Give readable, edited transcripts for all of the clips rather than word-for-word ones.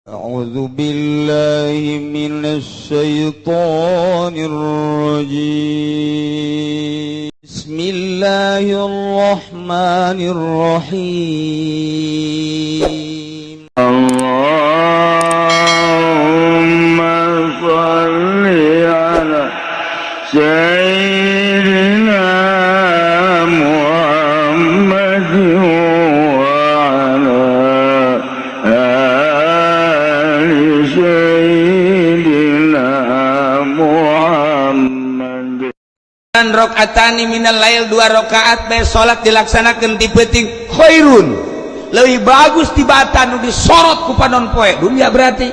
أعوذ بالله من الشيطان الرجيم. بسم الله الرحمن الرحيم. اللهم صل على سيدنا محمد وعلى آل سيدنا محمد. Rakaatani minal lail, dua rakaat bae salat dilaksanakeun ti peuting, khairun, leuwih bagus tibatan nu disorot ku panon poe dunia. Berarti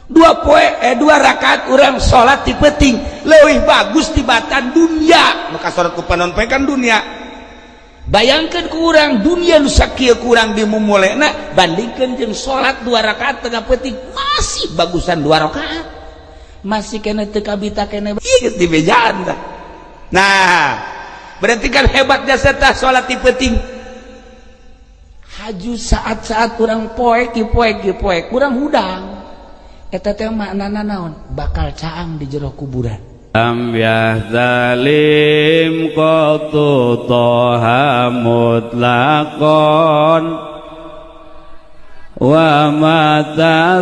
dua poe dua rakaat urang salat ti peuting leuwih bagus tibatan dunia nu kasorot ku panon poe kan dunia. Bayangkeun ku urang dunia nu sakieu ku urang dimumulena, bandingkeun jeung salat dua rakaat tengah peuting, masih bagusan dua rakaat, masih kena teu kabita kene ieu geus dibejaan tah. Nah, berarti kan hebatnya serta salat ti peuting. Haju saat-saat urang poek poek poek kurang hudang, eta teh maknana naon? Bakal caang di jero kuburan. Lam yahtalim qatu toha mutlaqon wa ma tasa'aba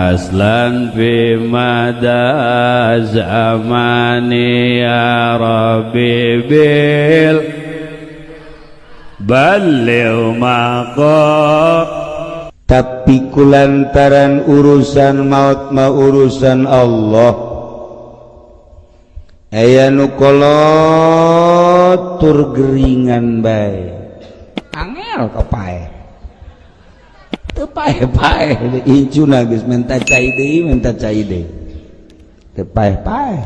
aslan fi mada zamani ya rabbi bil balligh maqa. Tapi kulantaran urusan maut mah urusan Allah, aya nu kolot tur geringan bae, angel ka paeh, teu paeh-paeh. Incuna geus minta cai deui, minta cai deui, teu paeh-paeh.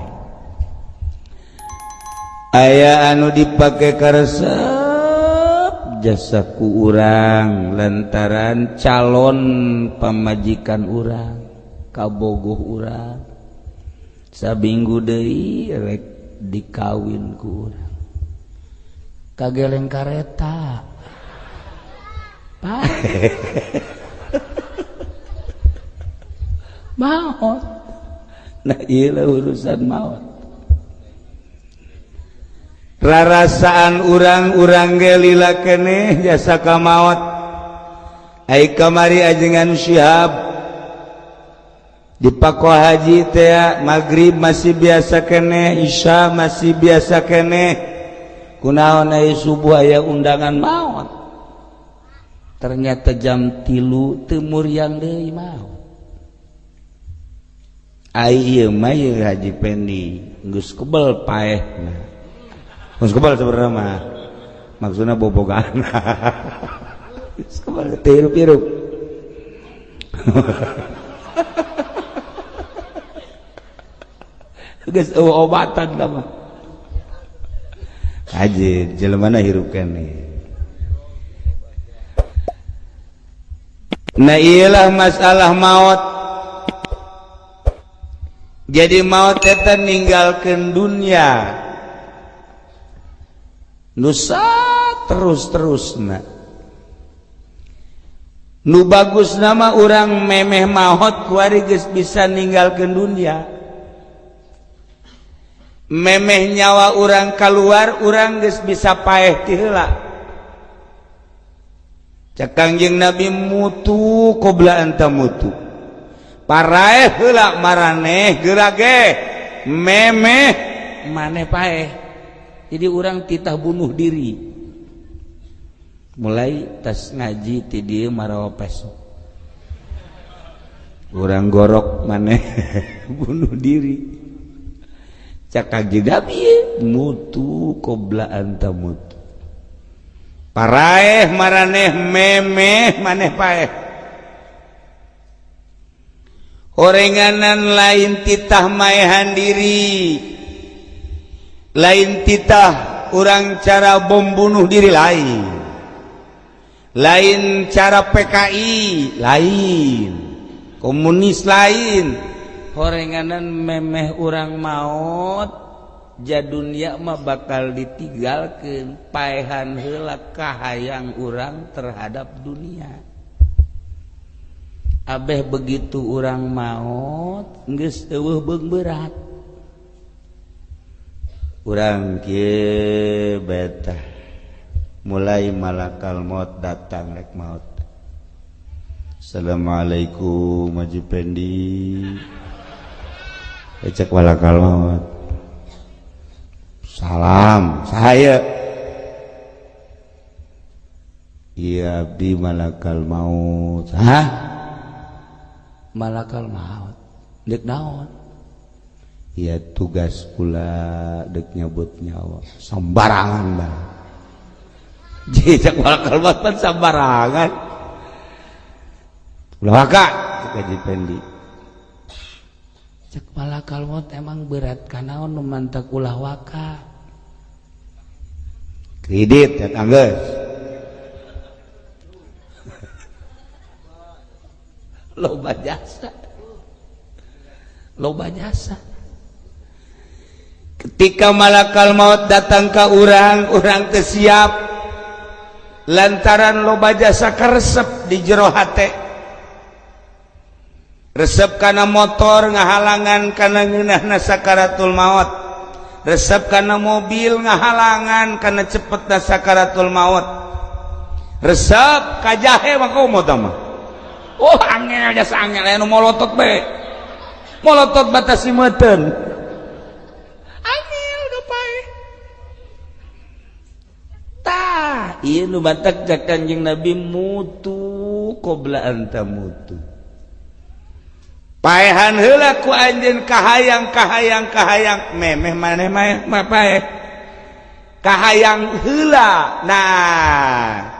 Aya anu dipake karesep jasa ku urang lantaran calon pamajikan urang, kabogoh urang, sabinggu deui rek dikawin ku urang, kageleng kareta, paeh, maot. Nah, ieu urusan maot, rarasaan urang-urang ge lila keneh jasa ka maot. Ai kamari ajengan Syihab di Pako Haji teh, maghrib masih biasa keneh, isya masih biasa keneh, kunaon ai subuh aya undangan maot? Ternyata jam 3 teu muriang deui, maot. Ai ieu mah ieu Haji Pendi geus kebel paehna. Geus kebel sebenarnya mah, maksudna bobogaan geus kebel teu hirup-hirup. Geus eueuh obatan tah mah. Haji jelema na hirup keneh. Nah, iyalah masalah maut. Jadi maut eta ninggalkeun dunia nusa terus-terusna. Nu bagus nama urang memeh maot kuari geus bisa ninggalkeun dunia, memeh nyawa urang keluar urang geus bisa paeh ti heula. Cek Kangjeng Nabi, mutu qabla an tamutu, paraeh heula maraneh geura ge memeh maneh paeh. Jadi urang titah bunuh diri, mulai tas ngaji ti dieu marawa peso urang gorok maneh bunuh diri. Cak Kangjeng Nabi, mutu qabla an tamutu, paraeh maraneh memeh maneh paeh. Orenganan lain titah maehan diri, lain titah urang cara bom bunuh diri, lain, lain cara PKI, lain komunis, lain. Horenganan memeh urang maot, ja dunia mah bakal ditinggalkeun, paehan heula kahayang urang terhadap dunia. Abeh begitu urang maot geus eueuh beung berat. Urang kieu betah mulai malakal maut datang rek maut. Assalamualaikum Haji Pendi. Cek malakal maut. Salam saya. Iya abdi malakal maut. Hah? Malakal maut dek naon? Iya tugas pula dek nyabut nyawa sembarangan bang. Cek malakal maut pan sembarangan. Ulah waka cek Haji Pendi. Cek malakal maut emang berat kanaon nu mantak ulah waka. Kredit ya tanggeus. Loba jasa, loba jasa. Ketika malakal maut datang ke urang, urang teu siap lantaran loba jasa karesep di jero hate. Resep kana motor ngahalangan kana ngeunahna sakaratul maut. Resep kana mobil ngahalangan kana cepetna sakaratul maut. Resep ka jahe mah komo mah. Oh angel jasa angel anu molotot be. Molotot batasi meuteun. Angel nu pae. Tah, ieu nu batak cak Kanjeng Nabi mutu qabla an tamutu. Paehan heula ku anjeun kahayang kahayang kahayang memeh maneh mah paeh. Kahayang heula. Nah,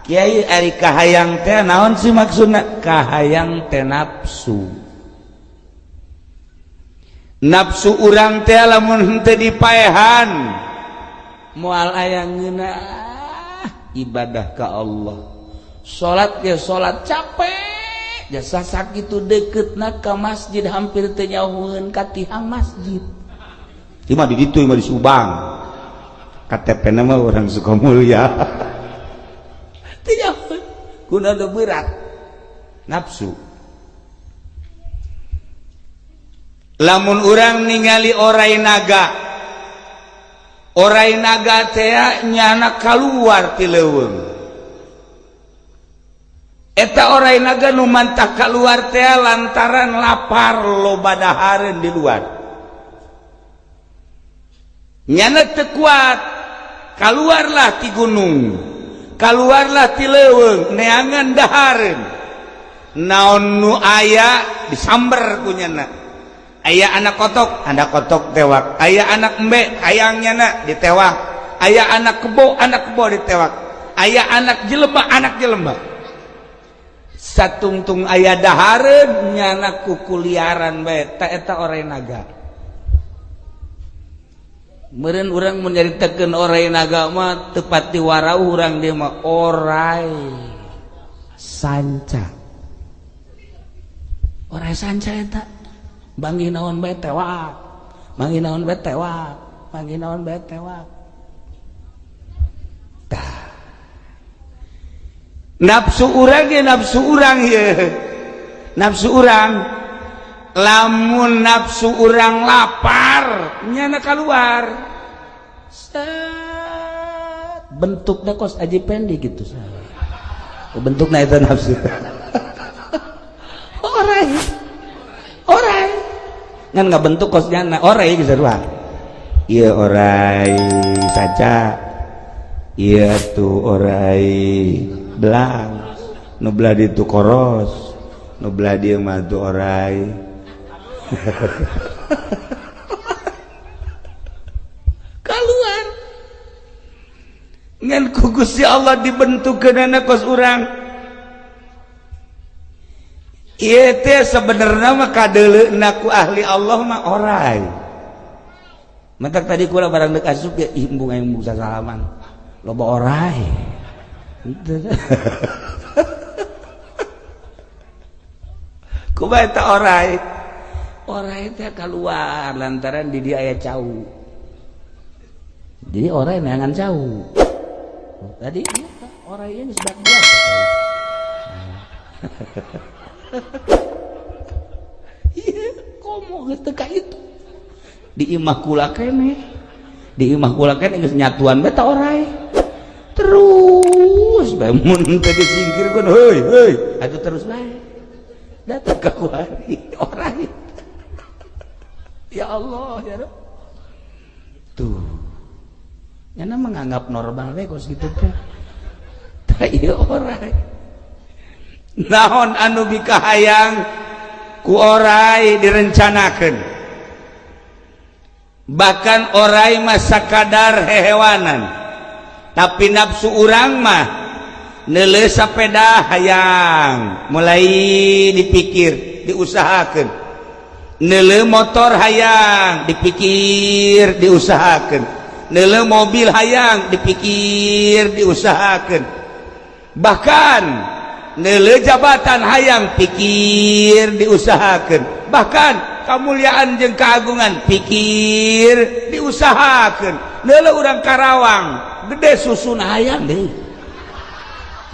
Kiai ari kahayang teh naon sih maksudna? Kahayang teh nafsu. Nafsu urang teh lamun henteu dipaehan moal aya ngeunah ibadah ka Allah. Salat ge salat capek, jasa sakitu deketna ka masjid hampir teu nyauheun ka tihang masjid. Ieu mah di ditu, ieu mah di Subang. KTP na mah urang Sukamulya. Kuna berat nafsu. Lamun urang ningali orai naga, orai naga teh nyana kaluar ti leuweung. Eta orai naga nu mantah kaluar teh lantaran lapar loba dahareun di luar. Nyana teu kuat, kaluarlah ti gunung. Kaluarlah ti leuweung neangan dahareun. Naon nu aya disamber ku nyana. Aya anak kotok tewak. Aya anak embe hayang nyana ditewak. Aya anak kebo ditewak. Aya anak jelema. Satungtung aya dahareun nyana kukuliaran bae ta eta orai naga. Meureun urang mun nyaritakeun orai naga mah teu pati warau urang dia mah orai sanca. Orai sanca eta bangi naon bae tewak. Bangi naon bae tewak, bangi naon bae tewak. Tah. Nafsu urang ge nafsu urang ye. Nafsu urang lamun nafsu urang lapar nyana keluar. Set bentukna kos Haji Pendi gitu. Oh, bentukna eta nafsu. Orai. Orai. Ngan ngabentuk kos nyana orai geus sarua. Ieu orai saca. Ieu tuh orai belang. Nu belah ditu koros. Nu belah dieu mah tuh orai. Keluar ngan ku Gusti Allah dibentukkeunana kos urang. Ieu teh sebenarnya mah kadeuleuna ku ahli Allah mah orai. Matak tadi kula barang deuk asup ge ih embung aing embung sasalaman. Loba orai. Kumaha eta orai? Orai teh keluar lantaran di dia aya cau. Jadi orai neangan cau. Tadi orai ini sebab biasa. Iya, komo geus teu ka itu. Di imah kula keneh. Di imah kula keneh geus nyatuan bae ta orai. Terus bae mun teu disingkirkeun, heuy heuy, atuh terus bae. Datang ka kuari orai. Ya Allah, ya Rabb. Tuh. Nyana menganggap normal we kos kitu teh. Tah ieu orai. Naon anu bikahayang ku orai direncanakeun. Bahkan orai mah sakadar hehewanan. Tapi nafsu urang mah neuleuh sapeda hayang, mulai dipikir, diusahakeun. Neuleuh motor hayang, dipikir, diusahakeun. Neuleuh mobil hayang, dipikir, diusahakeun. Bahkan neuleuh jabatan hayang, pikir, diusahakeun. Bahkan kemuliaan jeung keagungan pikir, diusahakeun. Neuleuh urang Karawang gede susuna hayang deui.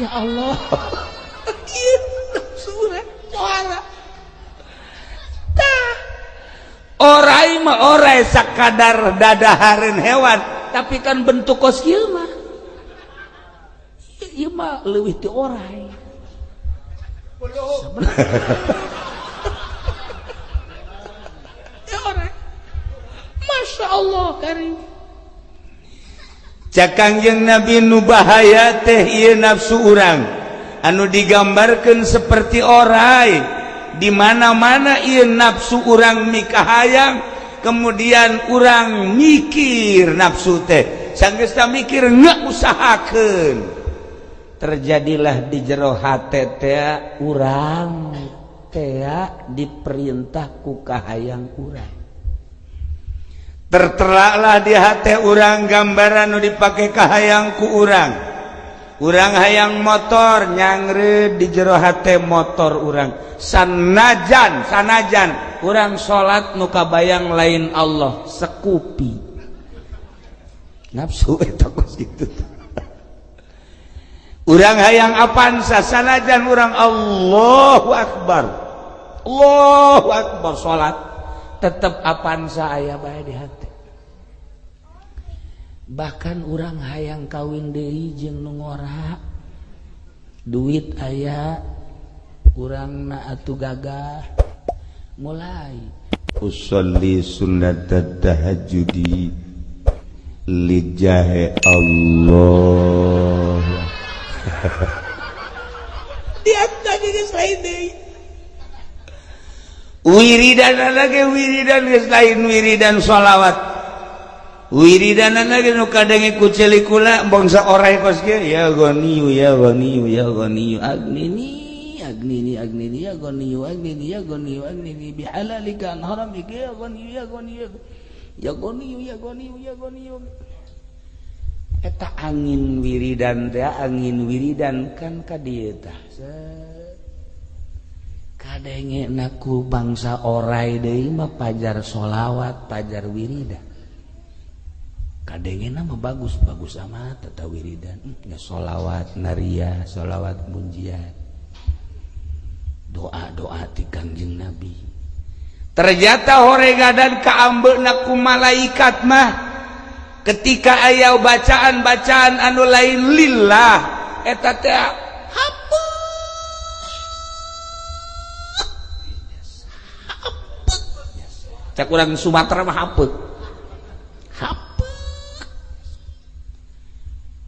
Ya Allah. Ieu nafsu urang pohara. Tah. Orai mah orai sakadar dadahareun hewan, tapi kan bentuk kos kieu mah. Ieu mah leuwih ti orai. Ya orai. Masya Allah karim. Cak Kangjeng Nabi nu bahaya teh ieu nafsu urang anu digambarkeun seperti orai. Di mana-mana ieu nafsu urang mikahayang, kemudian urang mikir nafsu teh sanggeus mikir ngeusahakeun, terjadilah di jero hate teh urang teh diperintah ku kahayang urang. Terteralah di hate urang gambaran nu dipake kahayang ku urang. Urang hayang motor nyangre di jero hate motor urang. Sanajan sanajan urang salat nu kabayang lain Allah sekupi. Nafsu eta kos kitu. Urang hayang Avanza sanajan urang Allahu Akbar. Allahu Akbar salat tetep Avanza aya bae di hati. Bahkan urang hayang kawin deui jeung nu ngora, duit aya, urang na atuh gagah, mulai usolli sunnat tahajjudi lijahe Allah. Dia tadi geus lain deui. Wiridan lagi wiridan geus lain wiridan sholawat. Wiridan lagi nu kadenge ku ceuli kula bangsa orai kos kieu ya ghaniyu ya ghaniyu ya ghaniyu agnini agnini agnini ya ghaniyu agnini ya ghaniyu agnini bihalalika an haramika ya ghaniyu ya ghaniyu ya ghaniyu ya ghaniyu ya ghaniyu. Eta angin wiridan teh angin wiridan kan ka dieu tah kadenge na ku bangsa orai deui mah pajar sholawat pajar wiridan. Kadenge nama bagus bagus amat tata wiridan ya sholawat naria sholawat munjiat doa doa ti Kangjeng Nabi. Ternyata horegadan kaambeuna ku malaikat mah ketika aya bacaan-bacaan anu lain lillah eta teh hapus cak urang Sumatera mah hapus hapus.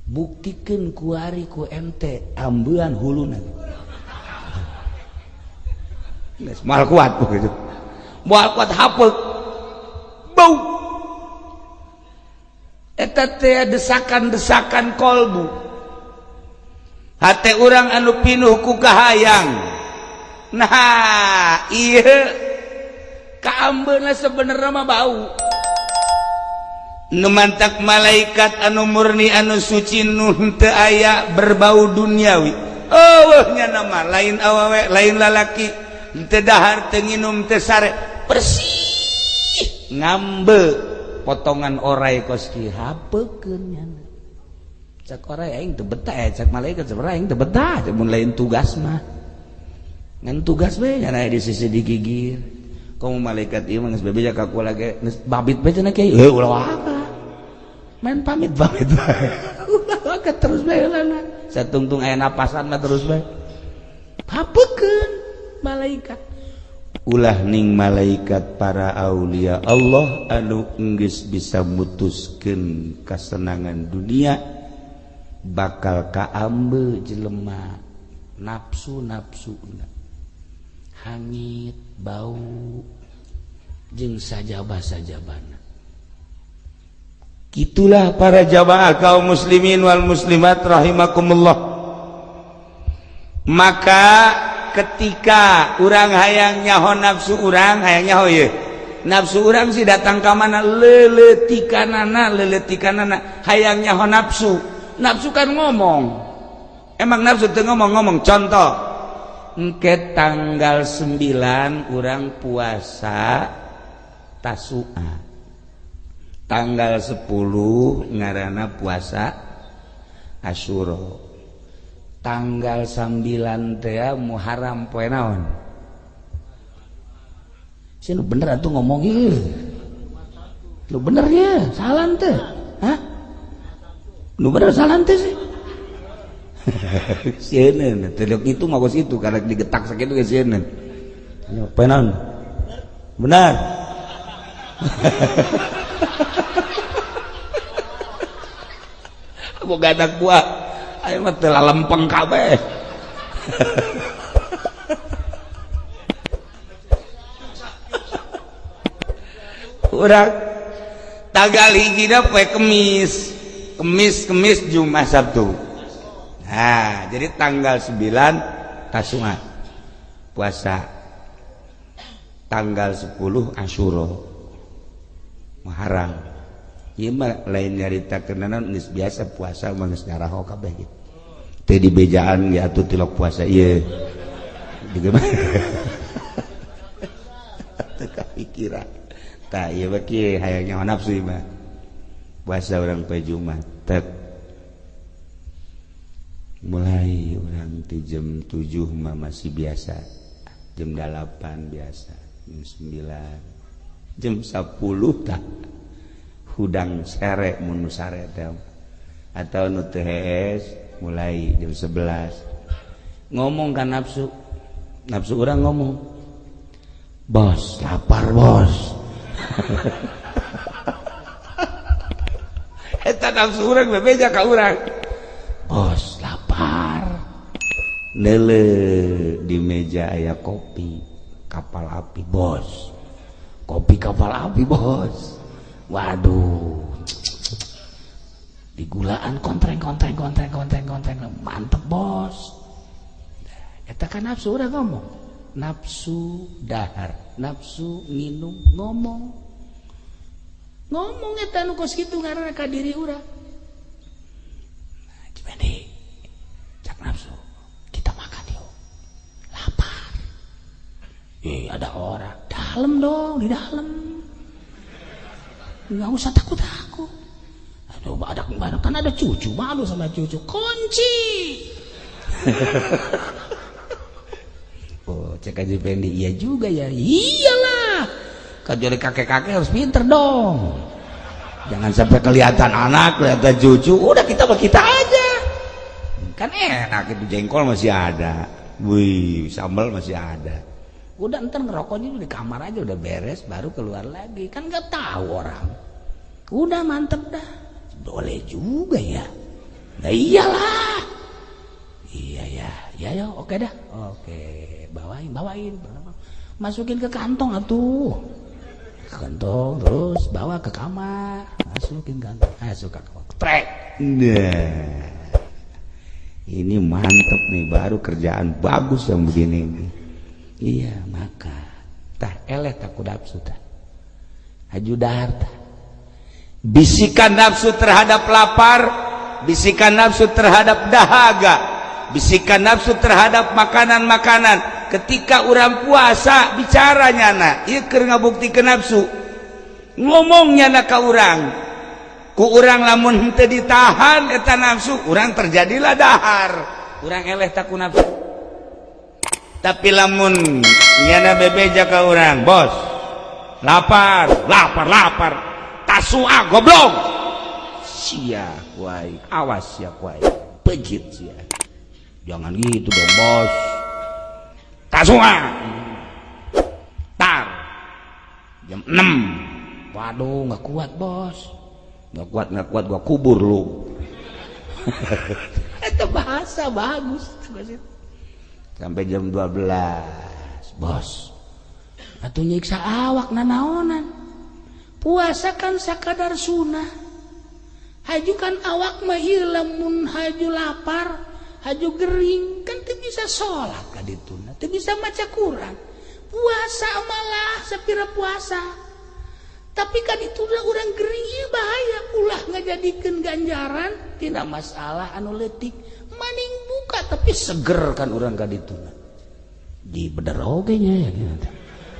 Buktikeun kuari ku ente ambean huluna geus moal kuat begitu moal kuat hapeuk bau eta teh desakan-desakan kolbu hate urang anu pinuh ku kahayang. Nah ieu kaambeuna sebenarnya mah bau. Nu mantak malaikat anu murni anu suci nu teu aya berbau duniawi. Eueuh nya nama lain awewe lain lalaki teu dahar teu nginum teu sare bersih ngambe potongan orai kos kieu hapekeun nya. Cak orai aing teu betah, cak malaikat sebenarnya aing teu betah mun lain tugas mah. Ngan tugas we nya di sisi digigir. Komo malaikat ieu mah geus bebeja ka kula ge geus babit bae cenah kiai. Heuh, ulah waka. Main pamit pamit bae. Ulah waka terus bae lana. Satungtung aya napasan mah terus bae. Papekeun malaikat. Ulah ning malaikat para aulia Allah anu enggeus bisa mutuskeun kasenangan dunia bakal kaambe jelema nafsu-nafsuna hangit bau jeung sajaba-sajabana. Itulah para jamaah kaum muslimin wal muslimat rahimakumullah. Maka ketika urang hayang nyaho nafsu urang, hayang nyaho ye nafsu urang sih datang ka mana, leuletikanana leuletikanana hayang nyaho nafsu. Nafsu kan ngomong, emang nafsu teu ngomong-ngomong. Contoh, engke tanggal 9 urang puasa Tasua, tanggal 10 ngaranna puasa Asyura, tanggal 9 teh Muharram poe naon? Sih lu bener atuh ngomong ieu. Lu bener ya, salah teh. Hah? Lu bener salah teh sih. Sieun teh itu mah kos itu karena digetak sakitu ge sieun. Poe naon? Benar. Boga anak buah ayo mah teu lalempeng kabeh. Urang tanggal hijina poe Kemis, Kemis Kemis Jumat Sabtu. Nah, jadi tanggal 9 Tasua puasa, tanggal 10 Asyura Muharram. Ieu mah lain nyarita kenaon, geus biasa puasa mah geus ngaraho kabeh gitu. Teu dibejaan ge atuh tilok puasa ieu. Teu kapikiran. Tah ieu mah kieu hayang nyaho nafsu ieu mah. Puasa urang poe Jumat tek. Mulai urang ti jam 7 mah masih biasa. Jam 8 biasa, jam 9, jam 10 tah. Hudang sere mun nu sare teh atau nu teu hees mulai jam 11 ngomong kan nafsu, nafsu urang ngomong, bos lapar bos. Eta nafsu urang bebeja ka urang, bos lapar. Neule di meja aya kopi kapal api bos, kopi kapal api bos. Waduh, digulaan kontreng kontreng kontreng kontreng kontreng, mantep bos. Eta kan nafsu udah ngomong, nafsu dahar, nafsu nginum ngomong, ngomong eta nu kos kitu ngaranna ka diri urang. Nah, Cipendi, cak nafsu, kita makan yuk, lapar. Ada orang, dalam dong, di dalam. Nggak usah takut-takut. Aduh, ada kan ada cucu, malu sama cucu. Kunci. Oh, cek aja Fendi, iya juga ya. Iyalah. Kan jadi kakek-kakek harus pinter dong. Jangan sampai kelihatan anak, kelihatan cucu. Udah kita mah kita aja. Kan enak itu jengkol masih ada. Wih, sambal masih ada. Udah ntar ngerokoknya di kamar aja udah beres baru keluar lagi, kan nggak tahu orang. Udah mantep dah. Boleh juga ya. Nah iyalah. Iya ya, ya ya oke dah. Oke, bawain, bawain. Masukin ke kantong atuh. Kantong terus bawa ke kamar, masukin kantong. Masuk ke kamar. Trek. Nah. Ini mantep nih, baru kerjaan bagus yang begini nih. Iya, maka tah eleh takut nafsu tah. Haju dahar tah. Bisikan nafsu terhadap lapar, bisikan nafsu terhadap dahaga, bisikan nafsu terhadap makanan-makanan. Ketika orang puasa bicara nyana, ieu keur ngabuktikeun nafsu. Ngomong nyana ka urang. Ku urang lamun henteu ditahan eta nafsu, urang terjadilah dahar. Urang eleh tak ku nafsu. Tapi lamun nyana bebeja ka urang, "Bos, lapar, lapar, lapar," "Tasua, goblok sia." Kuai awas ya, kuai pejit sia. "Jangan gitu dong, Bos." "Tasua." Tar jam 6, "Waduh, nggak kuat, Bos, nggak kuat, nggak kuat, gua kubur lu." Itu bahasa bagus. Sampai jam 12, "Bos, atuh nyiksa awak nanaonan? Puasa kan sakadar sunnah. Haju kan awak mah ieu, lamun haju lapar, haju gering kan teu bisa sholat ka dituna, teu bisa maca Quran. Puasa malah sapira puasa, tapi kan itu orang gering ieu bahaya. Ulah ngajadikeun ganjaran tina masalah anu leutik. Maning buka tapi seger kan urang ka dituna." Di bener oge nya ya gitu.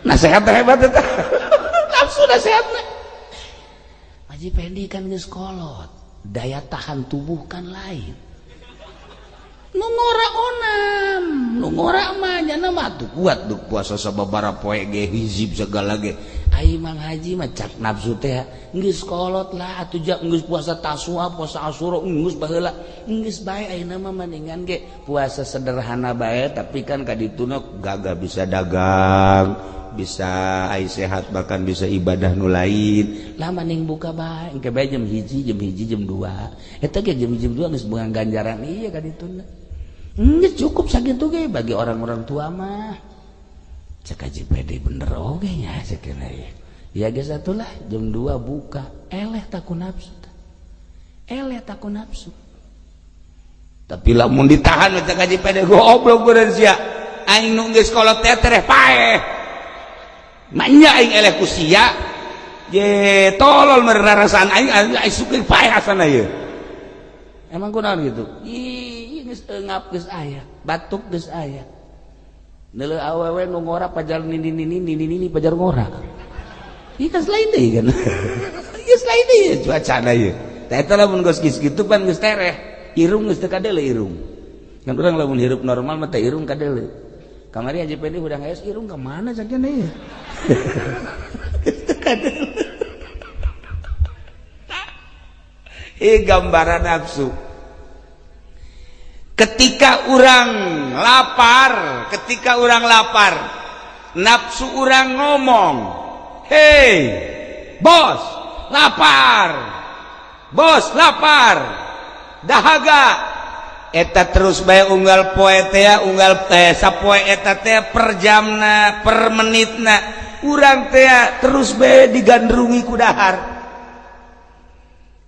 Nasihat hebat eta, nafsu nasihatna. Haji Pendi kan geus kolot, daya tahan tubuh kan lain. Nu ngora onam, nu ngora mah nyana mah tuh kuat tuh, puasa sababaraha poe ge, hizib segala ge. Ai Mang Haji mah cak nafsu teh geus kolot lah atuh, jak geus puasa Tasua, puasa Asyura geus baheula, geus bae ayeuna mah, mendingan ge puasa sederhana bae." Tapi kan kadituna gagah, bisa dagang, bisa ai sehat, bahkan bisa ibadah nu lain lah. Mending buka bae, engke bae jam 1, jam 1, jam 2. Eta ge jam 1, jam 2 geus beunang ganjaran. Iya, kadituna geus cukup sakitu ge bagi orang-orang tua mah. Cek Haji Pede, bener oge nya. Cek ya, ya geus atulah, jam 2 buka. Eleh taku nafsu, eleh taku nafsu. Tapi lamun ditahan, cek Haji Pede, goblok beureun sia. Aing nu geus kolot teh tereh paeh. Manya aing eleh ku sia je, tolol merarasaan aing, aing suka paeh asana ieu. Emang kunaon gitu? Ih, geus eungap geus aya, batuk geus aya. Neuleuh awewe nu ngora pajar nini nini nini nini pajar ngora. Ieu kan lain deui kan. Geus lain deui cuacana ieu. Tah, eta lamun geus kitu pan geus tereh. Irung geus teu kadeuleu irung. Kan urang lamun hirup normal mah teh irung kadeuleu. Kamari Haji Pendi udah ngaes, irung ka mana sakieu ieu? Teu kadeuleu. Ih, gambaran nafsu. Ketika orang lapar, ketika orang lapar, nafsu orang ngomong, "Hei Bos, lapar, Bos, lapar, dahaga." Eta terus bae unggal poe teh, unggal sapoe eta teh, per jamna, per menitna, urang teh terus bae digandrungi ku dahar.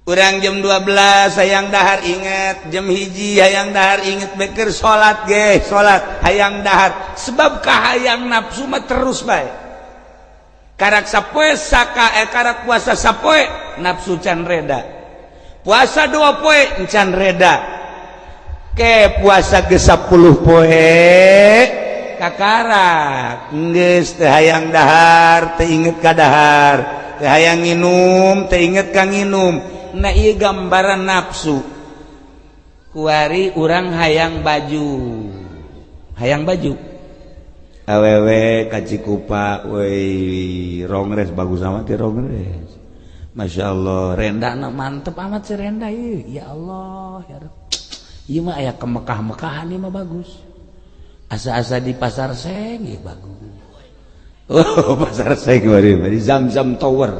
Urang jam 12 hayang dahar, inget. Jam 1 hayang dahar, inget. Beker salat ge, salat hayang dahar, sebab kahayang nafsu mah terus bae. Karak sapoe saka karak puasa sapoe nafsu can reda, puasa 2 poe can reda, ke puasa ke 10 poe kakarak geus teu hayang dahar, teu inget ka dahar, teu hayang nginum, teu inget ka nginum. Nah, ieu gambaran nafsu. Kuari urang hayang baju, hayang baju awewe ka Cikupa, woi, rongres bagus amat ya, rongres, Masya Allah, rendana mantep amat si renda ieu. Ya Allah, ya Rabb, ieu mah aya kemekah-mekahan, ieu mah bagus. Asa-asa di Pasar Seng ieu bagus. Oh, Pasar Seng mari di Zam-Zam Tower.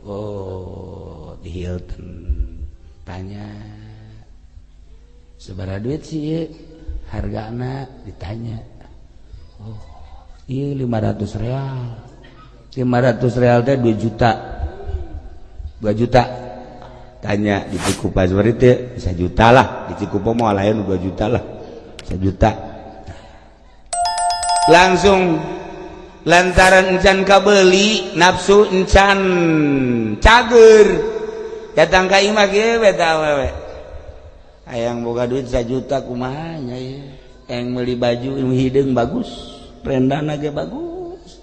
Oh, di Hilton. Tanya, "Sabaraha duit sih ieu hargana?" Ditanya. "Oh, iya, 500 real." 500 real teh 2 juta, 2 juta. Tanya di Cikupa seperti itu bisa juta lah. Di Cikupa mau lain 2 juta lah, sejuta langsung. Lantaran encan kabeli, nafsu encan cager. Datang ka imah kieu, beta awewe, "Hayang boga duit 1 juta kumaha nya ieu? Yang beli baju hideung bagus, rendana ge bagus."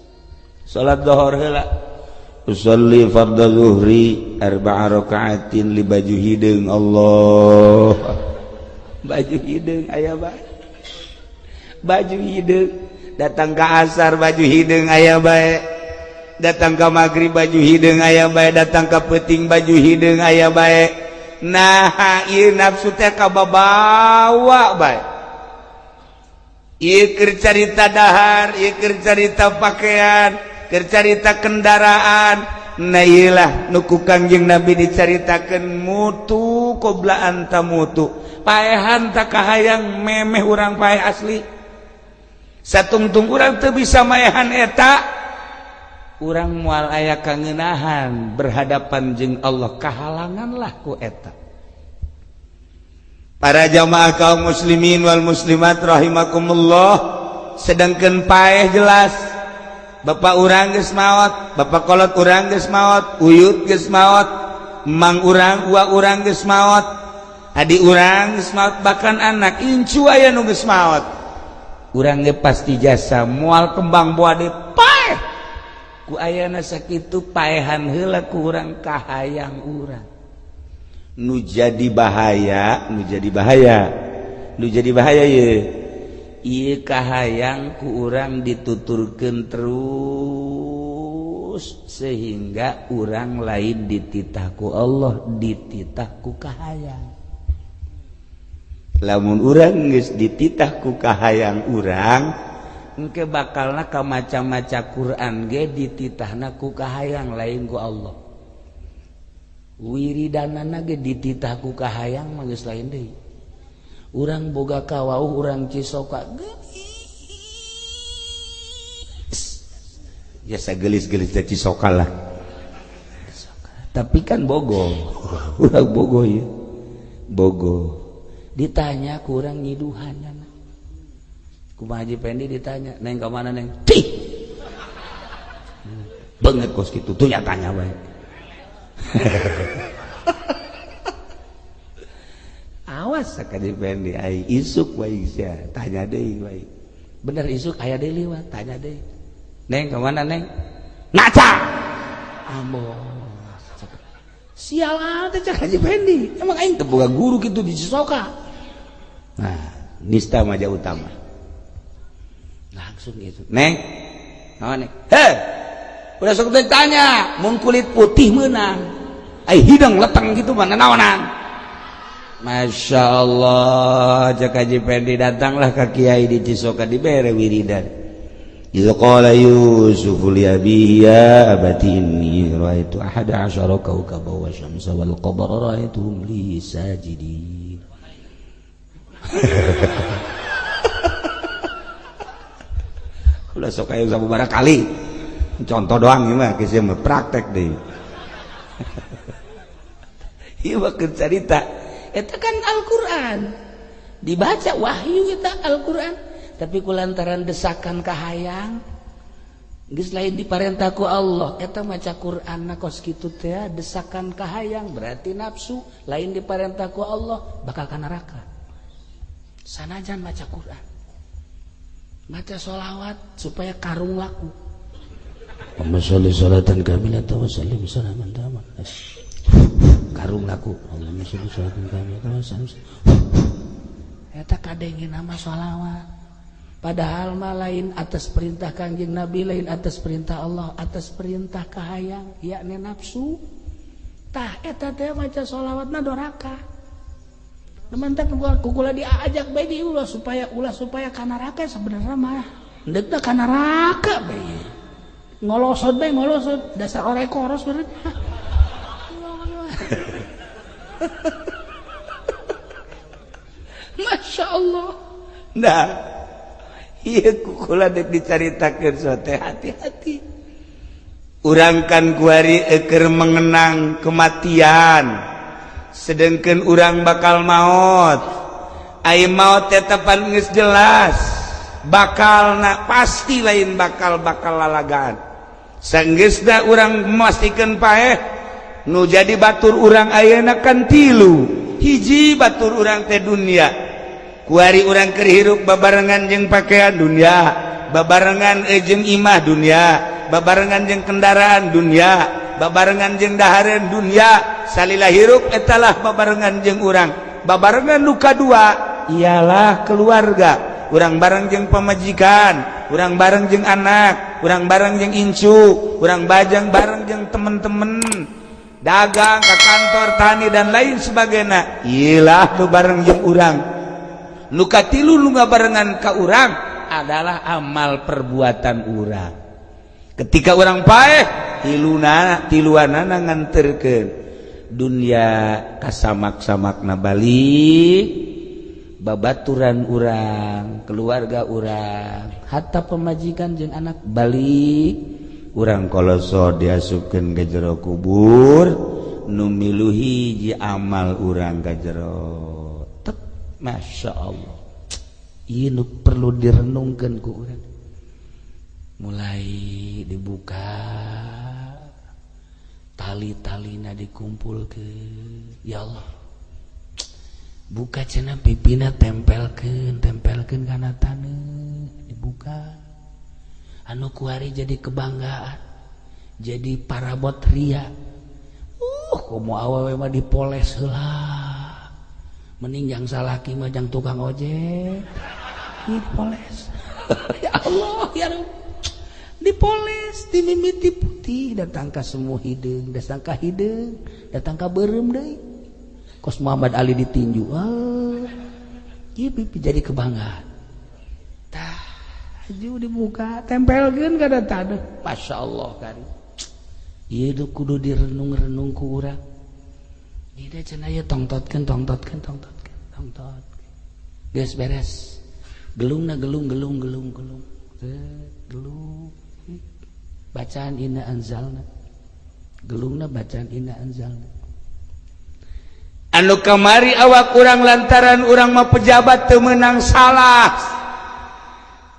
Salat dohor heula, usolli fardhu zuhri arba'a rakaatin li baju hideung. Allah, baju hideung aya bae. Baju hideung datang ke asar, baju hideung aya bae. Datang ke maghrib, baju hideung aya bae. Datang ke peuting, baju hideung aya bae. Nah, ieu nafsu teh kababawa bae. Ieu keur carita dahar, ieu keur carita pakaian, keur carita kendaraan. Nah, ieu lah nu ku Kangjeng Nabi dicaritakeun mutu qabla an tamutu. Paehan tak kahayang memeh urang paeh asli. Satungtung urang teu bisa maehan eta, urang moal aya kangenahan berhadapan jeung Allah, kahalangan lah ku eta. Para jamaah kaum muslimin wal muslimat rahimakumullah, sedangkan paeh jelas bapak urang geus maot, bapak kolot urang geus maot, uyut geus maot, mang urang, uwa urang geus maot, adi urang geus maot, bahkan anak incu aya nu geus maot. Urang ge pasti jasa moal kembang buah deui, paeh ku ayana. Sakitu paehan heula ku urang kahayang urang. Nu jadi bahaya, nu jadi bahaya, nu jadi bahaya ye, ieu kahayang ku urang dituturkeun terus sehingga urang lain dititah ku Allah, dititah ku kahayang. Lamun urang geus dititah ku kahayang urang, engke bakalna ka maca-maca Quran ge dititahna ku kahayang, lain ku Allah. Wiridanana ge dititah ku kahayang mah geus lain deui. Urang boga kawauh, urang Cisoka gelis biasa, gelis-gelis teh Cisoka lah, tapi kan bogo urang, bogo ya bogo. Ditanya kurang nyiduhan kumaha, Haji Pendi ditanya, "Neng, ke mana, Neng?" Tih, banget kos gitu tuh nyatanya bae. Awas Haji Pendi, ai isuk wae sia tanya deui wae. Bener, isuk aya deui liwat, tanya deui, "Neng, ke mana, Neng?" Ngaca ambo sial teh. Cek Haji Pendi, emang aing teu boga guru kitu di Cisoka? Nah, nista maja utama langsung gitu, "Neng, naon, Neng?" Heh, udah sok tanya, mun kulit putih menang, ai hidung leteng gitu mana naonan. Masya Allah, cek Haji Pendi, datanglah ke kiai di Cisoka, dibere wiridan. Idza qala Yusuf li abihi ya abati inni ra'aitu ahada asyara kawkaban wa syamsa wal qamara ra'aituhum li sajidin. Ulah sok aya sababaraha kali. Contoh doang ieu mah, geus mah praktek deui. Ieu mah keur carita. Eta kan Al-Qur'an. Dibaca wahyu eta Al-Qur'an. Tapi kulantaran desakan kahayang geus lain diparentah ku Allah. Eta maca Qur'an kos kitu teh desakan kahayang, berarti nafsu, lain diparentah ku Allah, bakal ka neraka. Sanajan maca Qur'an, maca sholawat supaya karung laku. Allahumma sholli sholatan kamilatan wa sallim salaman taman. Karung laku. Allahumma sholli sholatan kamilatan wa sallim. Eta kadenge nama sholawat. Padahal mah lain atas perintah Kangjeng Nabi, lain atas perintah Allah, atas perintah kahayang, yakni nafsu. Tah eta teh maca sholawatna doraka. Teman-teman kukula diajak bae di ulah supaya ka neraka. Sebenarnya mah endekna ka neraka bae. Ngolosot bae, ngolosot, dasar orek koros bener. Masya Allah. Nah, iya kukula dek dicaritakeun sote hati-hati. Urang kan kuari eker mengenang kematian, sedangkan urang bakal maut. Ai maut tetepan geus jelas bakal na pasti, lain bakal bakal lalagaan. Sanggeusna urang memastikan paeh, nu jadi batur urang ayeuna kan tilu. Hiji batur urang teh dunia. Kuari urang keur hirup babarengan jeung pakaian dunia, babarengan jeung imah dunia, babarengan jeung kendaraan dunia, babarengan jeung dahareun dunia. Salila hirup etalah babarengan jeung urang. Babarengan nu kadua ialah keluarga. Urang bareng jeung pamajikan, urang bareng jeung anak, urang bareng jeung incu, urang bajang bareng jeung temen-temen dagang ke kantor, tani, dan lain sebagainya. Ilah nu bareng jeung urang. Nu katilu nu ngabarengan ka urang adalah amal perbuatan urang. Ketika urang paeh, tiluna tiluanana nganterkeun dunia kasamak-samakna balik, babaturan urang, keluarga urang, hatta pemajikan jeung anak balik. Urang koloso diasupkeun ke jero kubur, nu milu hiji amal urang ka jero. Tek, Masya Allah, ieu nu perlu direnungkeun ku urang. Mulai dibuka tali-talina, dikumpulkeun, ya Allah, buka cenah pipina, tempelkeun, tempelkeun kana taneuh, dibuka. Anu kuari jadi kebanggaan, jadi parabot ria, komo awewe mah dipoles heula, mending jang salaki mah jang tukang ojek. Dipoles, ya Allah, ya Rabb, dipoles ti mimiti putih datang ka semu hideung, datang ka hideung, datang ka beureum deui, kos Muhammad Ali ditinju. Ah, ieu pipi jadi kebanggaan. Tah, aju dibuka, tempelkeun kana taneuh. Masya Allah kan, ieu kudu direnung-renung ku urang. Ieu cenah ieu tongtotkeun, tongtotkeun, tongtotkeun, tongtot, geus beres. Gelungna gelung, gelung, gelung, gelung, gelung, bacaan inna anzalna, gelungna bacaan inna anzalna. Anu kamari awak urang lantaran urang mah pejabat, teu meunang salah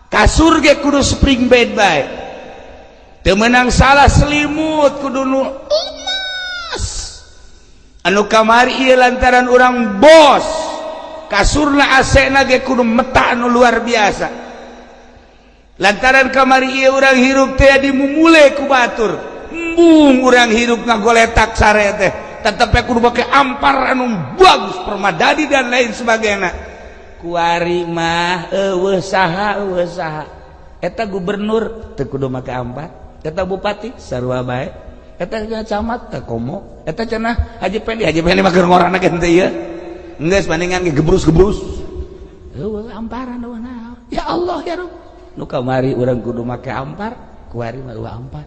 kasur ge kudu spring bed bae, teu meunang salah selimut kudu nu emas. Anu kamari ieu lantaran urang bos, kasurna, AC na ge kudu meta anu luar biasa. Lantaran kamari ieu urang hirup teh dimumule ku batur, embung urang hirup ngagoletak sare teh tetep kudu make ampar anu bagus, permadani, dan lain sebagainya. Kuari mah eueuh saha, eueuh saha. Eta gubernur teu kudu make ampar, eta bupati sarua bae, eta camat teh komo, eta cenah Haji Pendi. Haji Pendi mah keur ngorana ge henteu ieu, geus bandingan ge gebrus-gebrus, eueuh amparan, eueuh naon. Ya Allah, ya Rabb, nu kamari urang kudu make ampar, kuari mah eueuh ampar.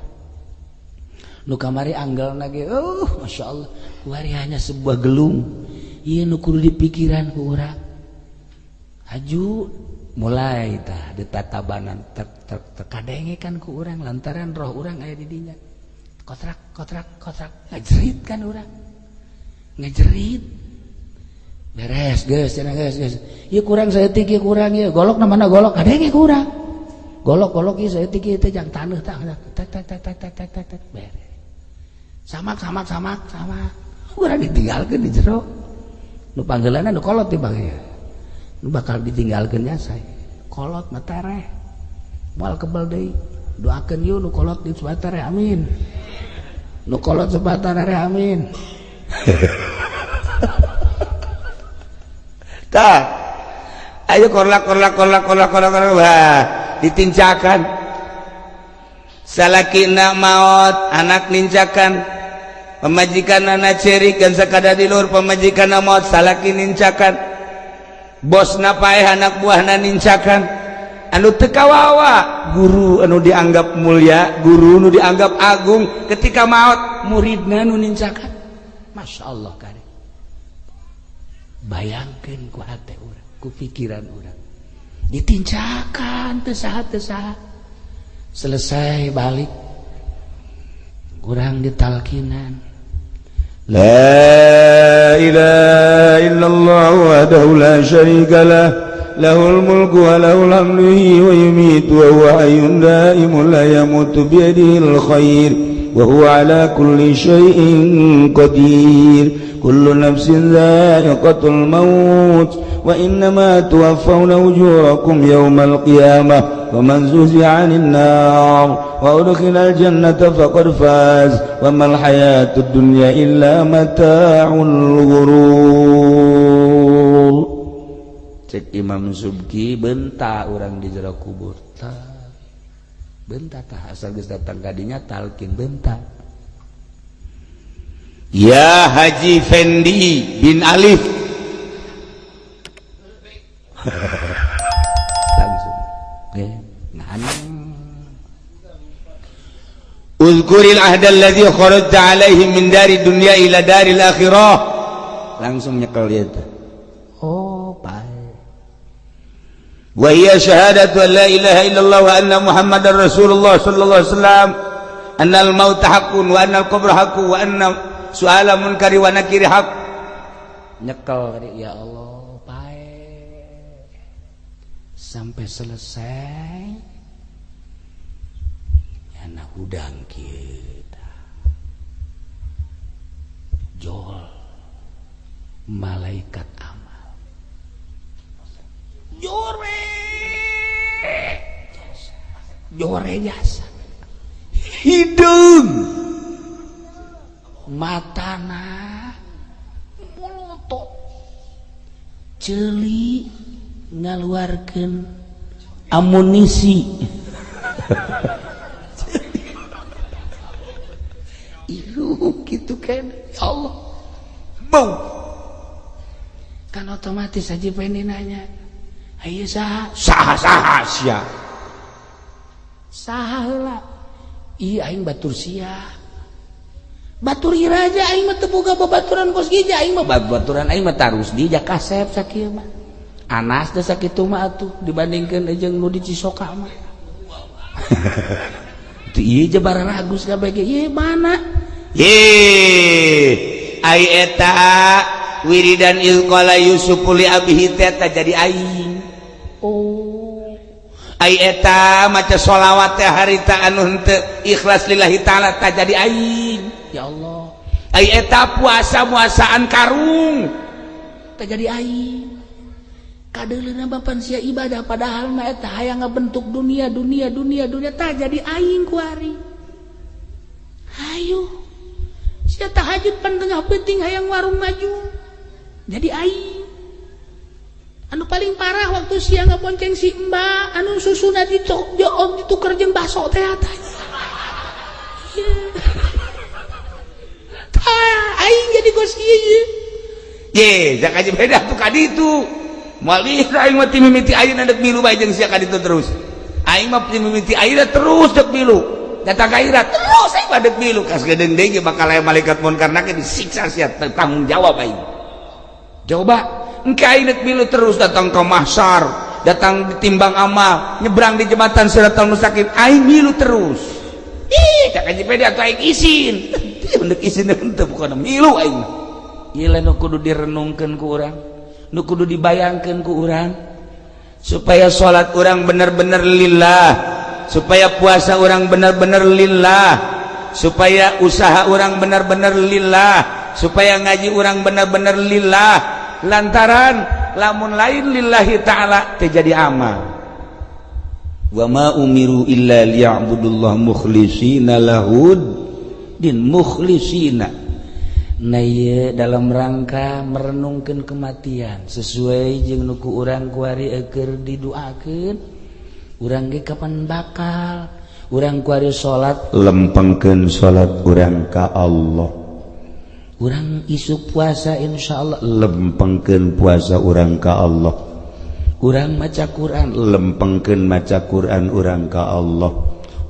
Nu kamari anggelna ge Masya Allah, kuari hanya sebuah gelung. Ieu nu kudu dipikiran ku urang. Haju mulai tah ditatabanan, tek tek tek, kadenge kan ku urang lantaran roh urang aya di dinya. Kotrak kotrak kotrak, ngajerit kan urang, ngajerit. Beres geus cenah, geus, geus ieu kurang saeutik, ieu kurang, ieu golok na mana golok, kadenge ku urang golok golok, ieu saeutik, ieu teh jang taneuh. Tah, tek tek tek tek tek tek tek tek, beres. Samak samak samak samak, urang ditinggalkeun di jero. Nu panggeulana nu kolot di bang, nu bakal ditinggalkeun nya saya kolot mah tereh, moal kebel deui. Doakeun yeuh nu kolot di supaya tereh, amin. Nu kolot supaya tereh, amin. Tah, ayo korlak korlak korlak korlak korlak korlak, wah, ditincakan. Salakina maot, anak nincakan, pemajikan anak cerik dan sekadar di luhur. Pemajikan maot, salaki nincakan, bos paeh, anak buahna nincakan. Anu teu kawawa guru anu dianggap mulia, guru nu dianggap agung, ketika maot muridna nu nincakan. Masya Allah kare, bayangkan ku hati urang, ku pikiran urang, ditincakan teu saha, teu saha. Selesai balik kurang ditalkinan. لا إله إلا الله وحده لا شريك له، له الملك وله الحمد، يحيي ويميت وهو حي دائم لا يموت، بيده الخير وهو على كل شيء قدير. كل نفس ذائقة الموت وإنما توفون أجوركم يوم القيامة، ومن زحزح عن النار وأدخل الجنة فقد فاز، وما الحياة الدنيا إلا متاع الغرور. Cek Imam Subki benta urang di jero kubur tah benta tah asal geus datang ka dinya talkin benta. Ya Haji Fendi bin Alif langsung nah. Uzkuril ahda alladzi kharajta alaihi min dari dunya ila daril akhirah, langsung nyekel dia teh. Oh baik. Wa hiya syahadatu an la ilaha illallah wa anna muhammadar rasulullah sallallahu alaihi wasallam, annal mauta haqqun wa annal qabra haqqun wa anna su'ala munkari wa nakiri haqq. Nyekel ya Allah baik sampai selesai. Anak hudang kita jol malaikat amal jore jore jasa hidung matana molotot ceuli ngaluarkeun amunisi. Iruh gitu kan ya Allah bau kan otomatis aja pengen nanya ayo saha saha saha sia saha heula iya aing batur sia batur iraja aing mah teu boga babaturan kos kieu aing mah babaturan aing mah tarus di kasep sakieu mah Anas teh sakitu mah atuh dibandingkeun jeung nu di Cisoka mah. Itu ieu jabara ragus kabeh ge ieu mana ye ai eta wiridan ilqala Yusuf li abihi teh jadi aing. Oh ai eta maca sholawat teh harita anu henteu ikhlas lillahi taala tah jadi aing. Ya Allah ai eta puasa muasaan karung tah jadi aing. Kadeuleuna bapan sia ibadah padahal mah eta hayang ngabentuk dunia dunia dunia dunia tah jadi aing kuari. Hayu sia tahajud pan tengah penting hayang warung maju jadi aing. Anu paling parah waktu sia ngabonceng si mbak anu susuna dicok joong dituker jeung baso teh tah. Tah aing jadi gos ieu. Ye, jak aja beda tuh ka ditu. Moal aing mah ti mimiti ayeuna dek milu bae jeung sia ka ditu terus. Aing mah ti mimiti ayeuna terus dek milu. Datang ka ira terus aing mah dek milu kas gedeung deui ge bakal aya malaikat munkar nakir disiksa sia tanggung jawab aing. Coba engke aing dek milu terus datang ke mahsyar, datang ditimbang amal, nyebrang di jembatan Siratal Mustaqim, aing milu terus. Ih, cak aja beda atuh aing isin. Teu isin henteu pokona milu aing. Ieu nu kudu direnungkeun ku urang, nu kudu dibayangkeun ku urang supaya salat urang bener-bener lillah, supaya puasa urang bener-bener lillah, supaya usaha urang bener-bener lillah, supaya ngaji urang bener-bener lillah. Lantaran lamun lain lillahi ta'ala teu jadi amal. Wa ma umiru illa liya'budullah mukhlisina lahud din mukhlisina. Nah ieu dalam rangka merenungkeun kematian sesuai jeung nu ku urang kuari keur diduakeun urang ge kapan bakal urang kuari salat lempengkeun salat urang ka Allah, urang isuk puasa insyaallah lempengkeun puasa urang ka Allah, urang maca Quran lempengkeun maca Quran urang ka Allah,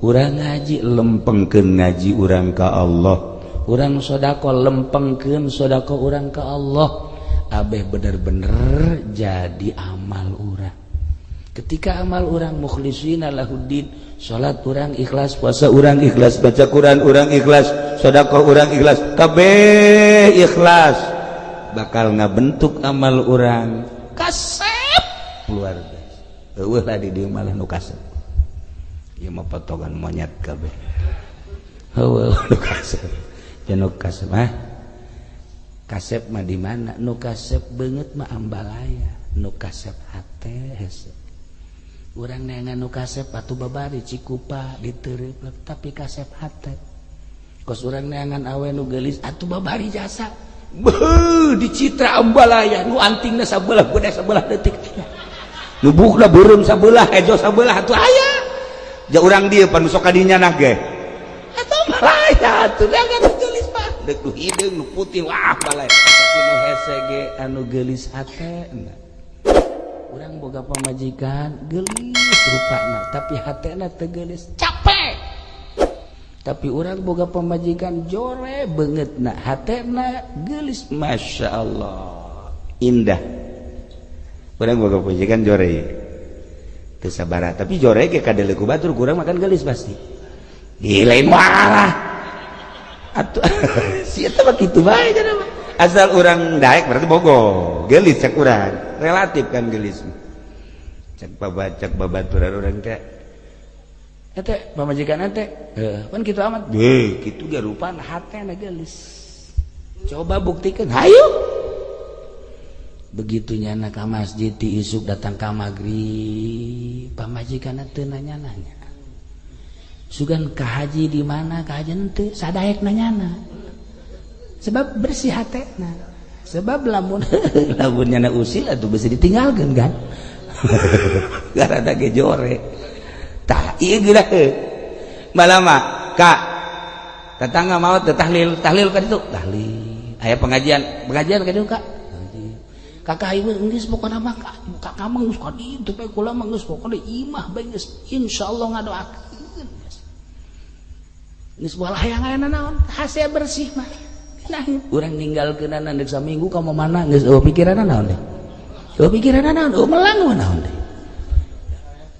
urang ngaji lempengkeun ngaji urang ka Allah, urang sodako lempengkeun sodako urang ka Allah. Abeh bener-bener jadi amal urang. Ketika amal urang mukhlisina lahuddin, salat urang ikhlas, puasa urang ikhlas, baca Quran urang ikhlas, sodako urang ikhlas, kabeh ikhlas, bakal ngabentuk amal urang kasep luar biasa. Eueuh lah di dieu malah nu kasep. Ieu mah potongan monyet kabeh. Eueuh nu kasep. Nu kasep mah kasep mah di mana? Nu kasep beungeut mah ambalaya, nu kasep hate hese. Urang neangan nu kasep atuh babari Cikupa diteureup tapi kasep hate. Kos urang neangan awe nu geulis atuh babari jasa Beuh, di Citra Ambalaya nu antingna sabelah gede sabelah detik aya. Nu buukna beureum sabelah hejo sabelah atuh aya. Ja urang dieu pan sok ka dinya nah ge. Eta balaya atuh jangan geulis mah. Deuk nu hideung nu putih wah balaya. Tapi nu hese ge anu geulis hatena. Urang boga pamajikan geulis rupana tapi hatena teu geulis, capek. Tapi urang boga pamajikan jore beungeutna hatena geulis, Masya Allah indah. Urang boga pamajikan jore teu sabaraha tapi jore ge kadeuleu ku batur kurang makan geulis pasti. Di lain marah atuh si eta mah kitu bae cenah mah. Asal urang daek berarti bogo geulis cek urang, relatif kan geulis. Cek babat cek babaturan urang teh ente pamajikan ente heuh pan kitu amat. Deh, kitu ge rupana hatena geulis. Coba buktikan, hayu. Begitu nyana ka masjid ti isuk datang ka magrib, pamajikan teu nanya-nanya. Sugan ka haji di mana ka haji henteu sadaek nanyana. Sebab bersih hatena. Sebab lamun lamun nyana usil atuh besi ditinggalkeun kan. Gara-gara ge jore. Tah ieu geura malama kak tetangga maot teh tahlil, tahlil ka ditu, tahlil. Aya pengajian, pengajian ka ditu kak. Kakak ieu geus pokona mah kakak mah geus ka ditu bae kula mah geus pokona imah bae geus insyaallah ngadoakeun. Geus bola hayang aya naon hase bersih mah. Nah, urang ninggalkeunana deuk saminggu ka mana geus eueuh pikiranna naon deh. Eueuh pikiranna naon, eueuh melang naon deh.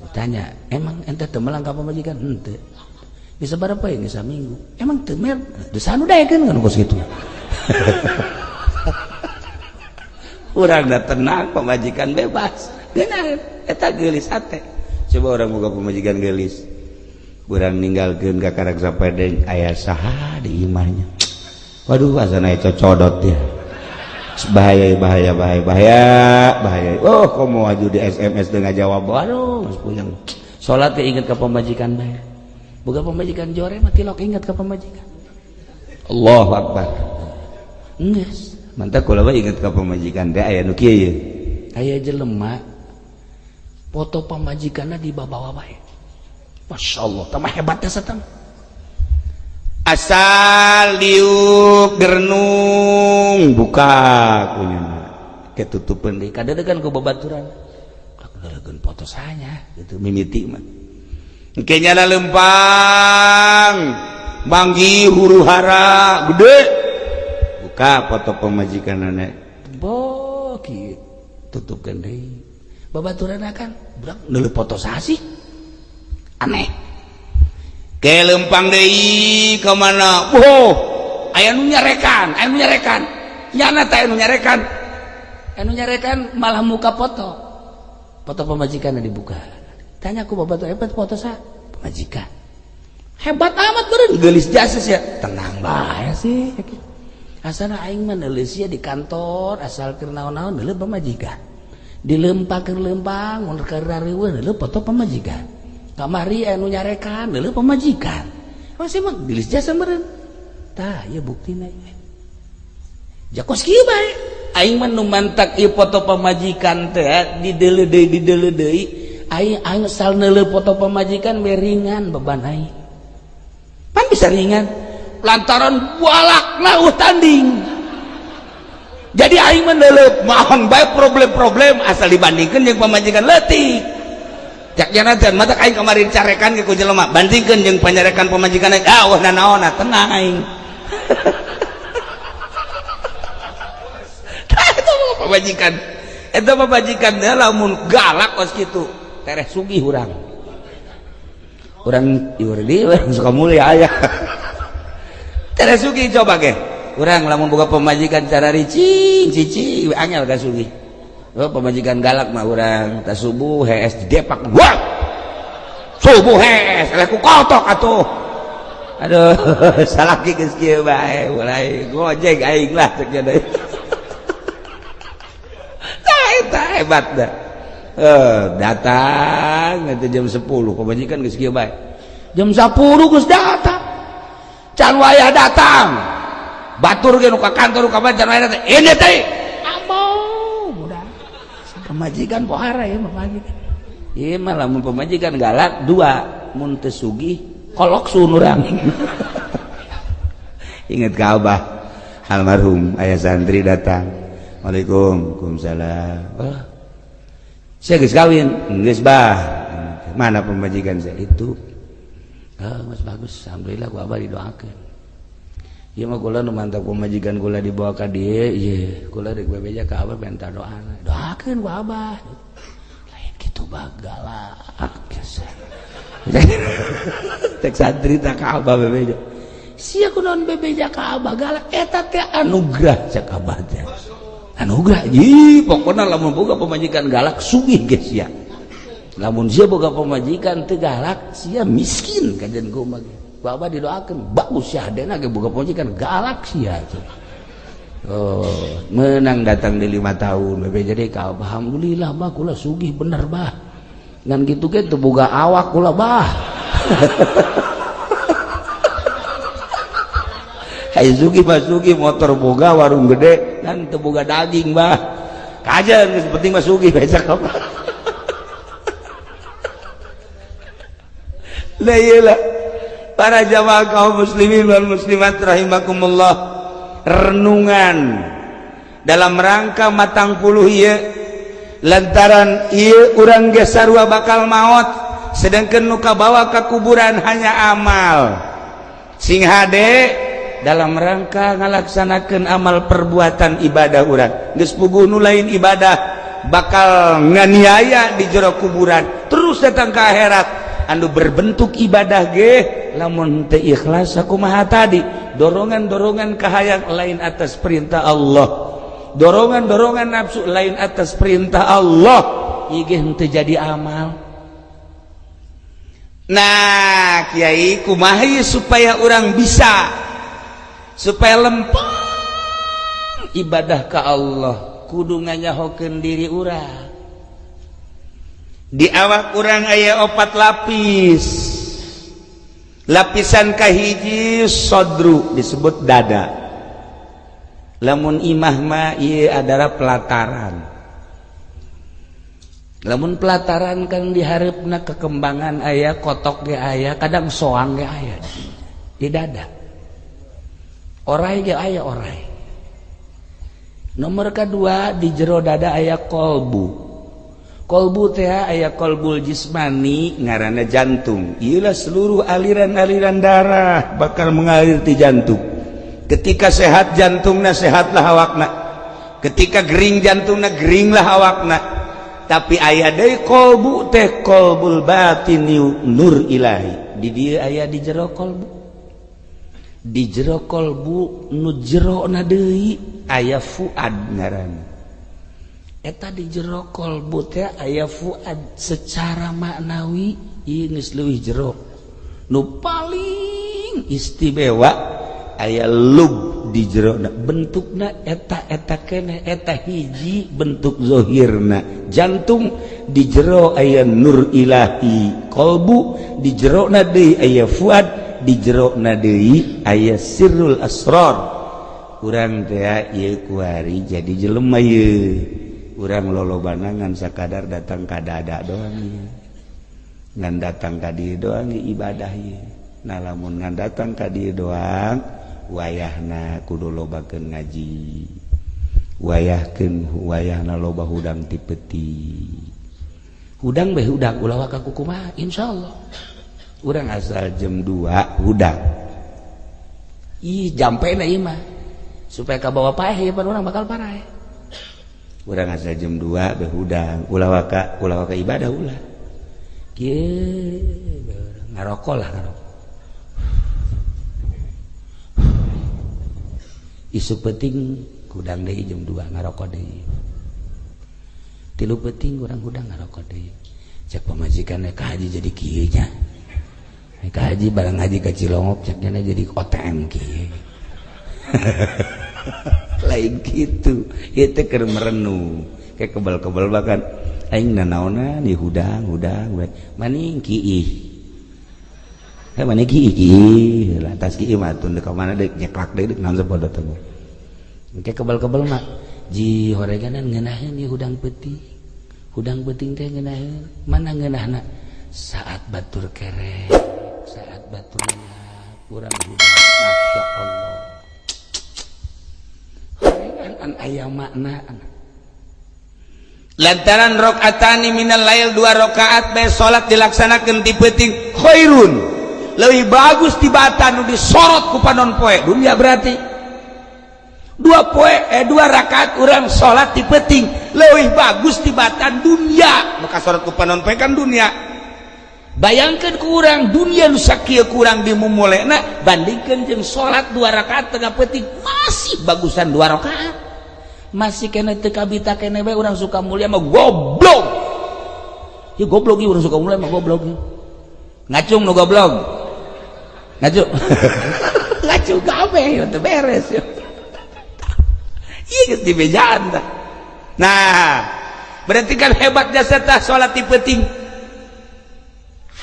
Tanya, emang ente teu melang ka pamajikan? Henteu. Bisa berapa ya geus saminggu? Emang teu mer? Teu sanu daekeun kan kos kitu. Urang da tenang, pamajikan bebas. Geunah eta geulis hate. Coba urang boga pamajikan geulis. Urang ninggalkeun ka karak sapedeng aya saha di imahnya. Waduh asana cocodot ya. Bahaya bahaya bahaya bahaya bahaya. Oh, komo aju di SMS dengan jawab. Waduh, geus puyeng. Salat ge inget ka pamajikan bae. Boga pamajikan jore mah tilok inget ka pamajikan. Allahu akbar. Geus. Mantap kula mah inget ka pamajikan teh aya nu kieu ye. Aya jelema foto pamajikanna dibawa bae. Masyaallah, tambah hebatnya satang. Asal diuk gerenung buka kunyana ketutupan deui kadedegan ku babaturan. Kadedegan foto sanya gitu mimiti mah. Engke nyala lempang manggi huru hara gede buka foto pamajikan nenek. Bo kieu tutupkeun deui. Babaturan kan budak neuleuh foto saha sih? Aneh. Ke lempang deui ka mana? Oh, aya nu nyarekan, aya nu nyarekan. Nyana teh anu nyarekan. Anu nyarekan malah muka foto. Foto pamajikanna dibuka. Tanya ku babatur, hebat foto sa? Pamajikan. Hebat amat beureun geulis jasa sia. Tenang bae sih. Asana aing mah neuleus sia di kantor asal keur naon-naon neuleuh pamajikan. Dilempang keur lempang mun keur rariweuh neuleuh foto pamajikan. Kamari anu nyarekan neuleuh pamajikan. Masih mah geulis jasa meureun. Tah ieu buktina ieu. Jakos kieu bae. Aing mah nu mantak ieu foto pamajikan teh dideuleu deui dideuleu deui. Aing asal neuleuh foto pamajikan we ringan beban aing. Pan bisa ringan lantaran balak lauh tanding. Jadi aing mah neuleuh maon bae problem-problem asal dibandingkeun jeung pamajikan leutik. Cak jana teh mata aing kemarin carekan ke ku jelema bandingkeun jeung panyarekan pamajikan aing ah wah nanaonna tenang aing. Tah eta mah pamajikan. Eta pamajikan teh lamun galak kos kitu tereh sugih urang. Urang ieu di urang suka mulia aya. Tereh sugih coba ge. Urang lamun boga pamajikan cara ricing cicing angel ka sugih. Oh, pamajikan galak mah urang tas subuh hees di depak wah subuh hees eleh ku kotok atuh. Aduh salaki geus kieu bae mulai gojek aing lah cek nya deui. Tah eta hebat dah. Datang itu jam 10 pamajikan geus kieu bae. Jam 10 geus datang. Can wayah datang. Batur ge nu ka kantor nu ka bancar teh ini teh. Ambo budak. Pemajikan pohara ya pemajikan. Ieu mah lamun pemajikan galak dua, mun teu sugih kolok sun urang. Ingat ka Abah almarhum, ayah santri datang. Waalaikum, waalaikumsalam. Oh, saya geus kawin, geus bah. Mana pemajikan saya itu? Ah, mas bagus, alhamdulillah gua abah didoakeun. Ieu mah kula nu mantap pemajikan kula dibawa ka dieu, ieu kula rek bebeja ka abah minta doana. Doakeun ku abah. Lain kitu bah galak biasa. Tek santri tak ka abah bebeja. Sia kunaon bebeja ka abah galak eta teh anugerah cek abah teh. Anugerah, ih pokona lamun boga pemajikan galak sugih geus sia. Lamun sia boga pemajikan teu galak sia miskin kajen kumaha. Ku abah didoakeun bagus sia hadena ge boga pemajikan galak sia. Oh, menang datang di 5 tahun bebeja deui ka abah, alhamdulillah bah kula sugih bener bah. Ngan kitu ge teu boga awak kula bah. Hai sugi mah sugi motor boga warung gede dan teu boga daging bah. Kajen geus penting mah sugih becak apa. Lah ieu lah para jamaah kaum muslimin wal muslimat rahimakumullah, renungan dalam rangka matang puluh ieu lantaran ieu urang ge sarua bakal maot sedangkan nu kabawa ka kuburan hanya amal. Sing hade dalam rangka ngalaksanakeun amal perbuatan ibadah urang geus puguh nu lain ibadah bakal nganiaya di jero kuburan terus datang ke akhirat anu berbentuk ibadah ge lamun teu ikhlas sakumaha tadi dorongan-dorongan kahayang lain atas perintah Allah, dorongan-dorongan nafsu lain atas perintah Allah, ieu ge henteu jadi amal. Nah kiai kumaha supaya urang bisa supaya lempeng ibadah ka Allah kudu nganyahokeun diri urang. Di awak urang aya 4 lapis. Lapisan kahiji sodru disebut dada. Lamun imah mah ieu adalah pelataran. Lamun pelataran kan diharepna kekembangan aya, kotok ge aya, kadang soang ge aya di dada. Orai ge aya orai. Nomor kedua di jero dada aya kolbu. Kolbu teh aya kolbul jismani ngaranna jantung. Ieulah seluruh aliran-aliran darah bakal mengalir di jantung. Ketika sehat jantungna sehatlah awakna. Ketika gering jantungna geringlah awakna. Tapi aya deui kolbu teh kolbul batini nur ilahi. Di dieu aya di jero kolbu. Di jero kolbu nu jerona deui aya fuad ngaranna. Eta di jero kolbu teh aya fuad secara maknawi ieu geus leuwih jero. Nu paling istimewa aya lub di jerona, bentukna eta-eta keneh eta hiji bentuk zohirna. Jantung di jero aya nur ilahi kolbu, di jerona deui aya fuad, di jerona deui aya sirrul asrar. Urang teh ieu kuari jadi jelema ieu. Urang lolobana ngan sakadar datang ka dada doang ieu. Ngan datang ka dieu doang ibadah ieu. Nah lamun ngan datang ka dieu doang wayahna kudu lobakeun ngaji. Wayahkeun wayahna loba hudang ti peti. Hudang bae hudang ulah waka kukumaha insyaallah. Urang asal jam 2 hudang. Ih jampena ieu mah. Supaya kabawa paeh ieu pan urang bakal paraeh. Urang asal jam 2 bae hudang, ulah waka ibadah ulah. Kieu ngarokok lah ngarokok. Isuk penting hudang deui jam 2 ngarokok deui. Tilu penting urang hudang ngarokok deui. Cek pamajikan ka haji jadi kieu nya. Ka haji barang haji ka Cilongok cek nya jadi OTM kieu. Lain kitu, ieu teh keur merenung. Kayak kebal-kebal bahkan aing nanaonan di hudang-hudang we. Maning kiih. Heh, mana ki ki lantas ki mah tun ka mana deuk nyeklak deui, deuk naon sapodo teh. Engke kebal-kebal mah ji horeganan ngeunaheun ieu hudang peuting. Hudang peuting teh ngeunaheun. Mana ngeunahna? Saat batur kerek, saat batur kurang hudang. Masya Allah. Horegan aya makna. Lantaran rakaatani minal lail, dua rakaat bae salat dilaksanakeun ti peuting, khairun, leuwih bagus tibatan nu disorot ku panon poe dunia. Berarti dua poe, dua rakaat urang salat ti peuting leuwih bagus tibatan dunia. Maka sorot ku panon poe kan dunia. Bayangkan kurang dunia nu sakieu kurang dimumulena, bandingkeun jeung salat dua rakaat tengah peuting, masih bagusan dua rakaat. Masih kena teu kabita kene bae urang Sukamulya mah goblok. Ya goblok ieu urang Sukamulya mah goblok. Ngacung nu goblok. Ngacung. Ngacung kabeh ya teu beres ya. Ieu geus dibejaan tah. Nah, berarti kan hebat jasa tah salat ti peuting.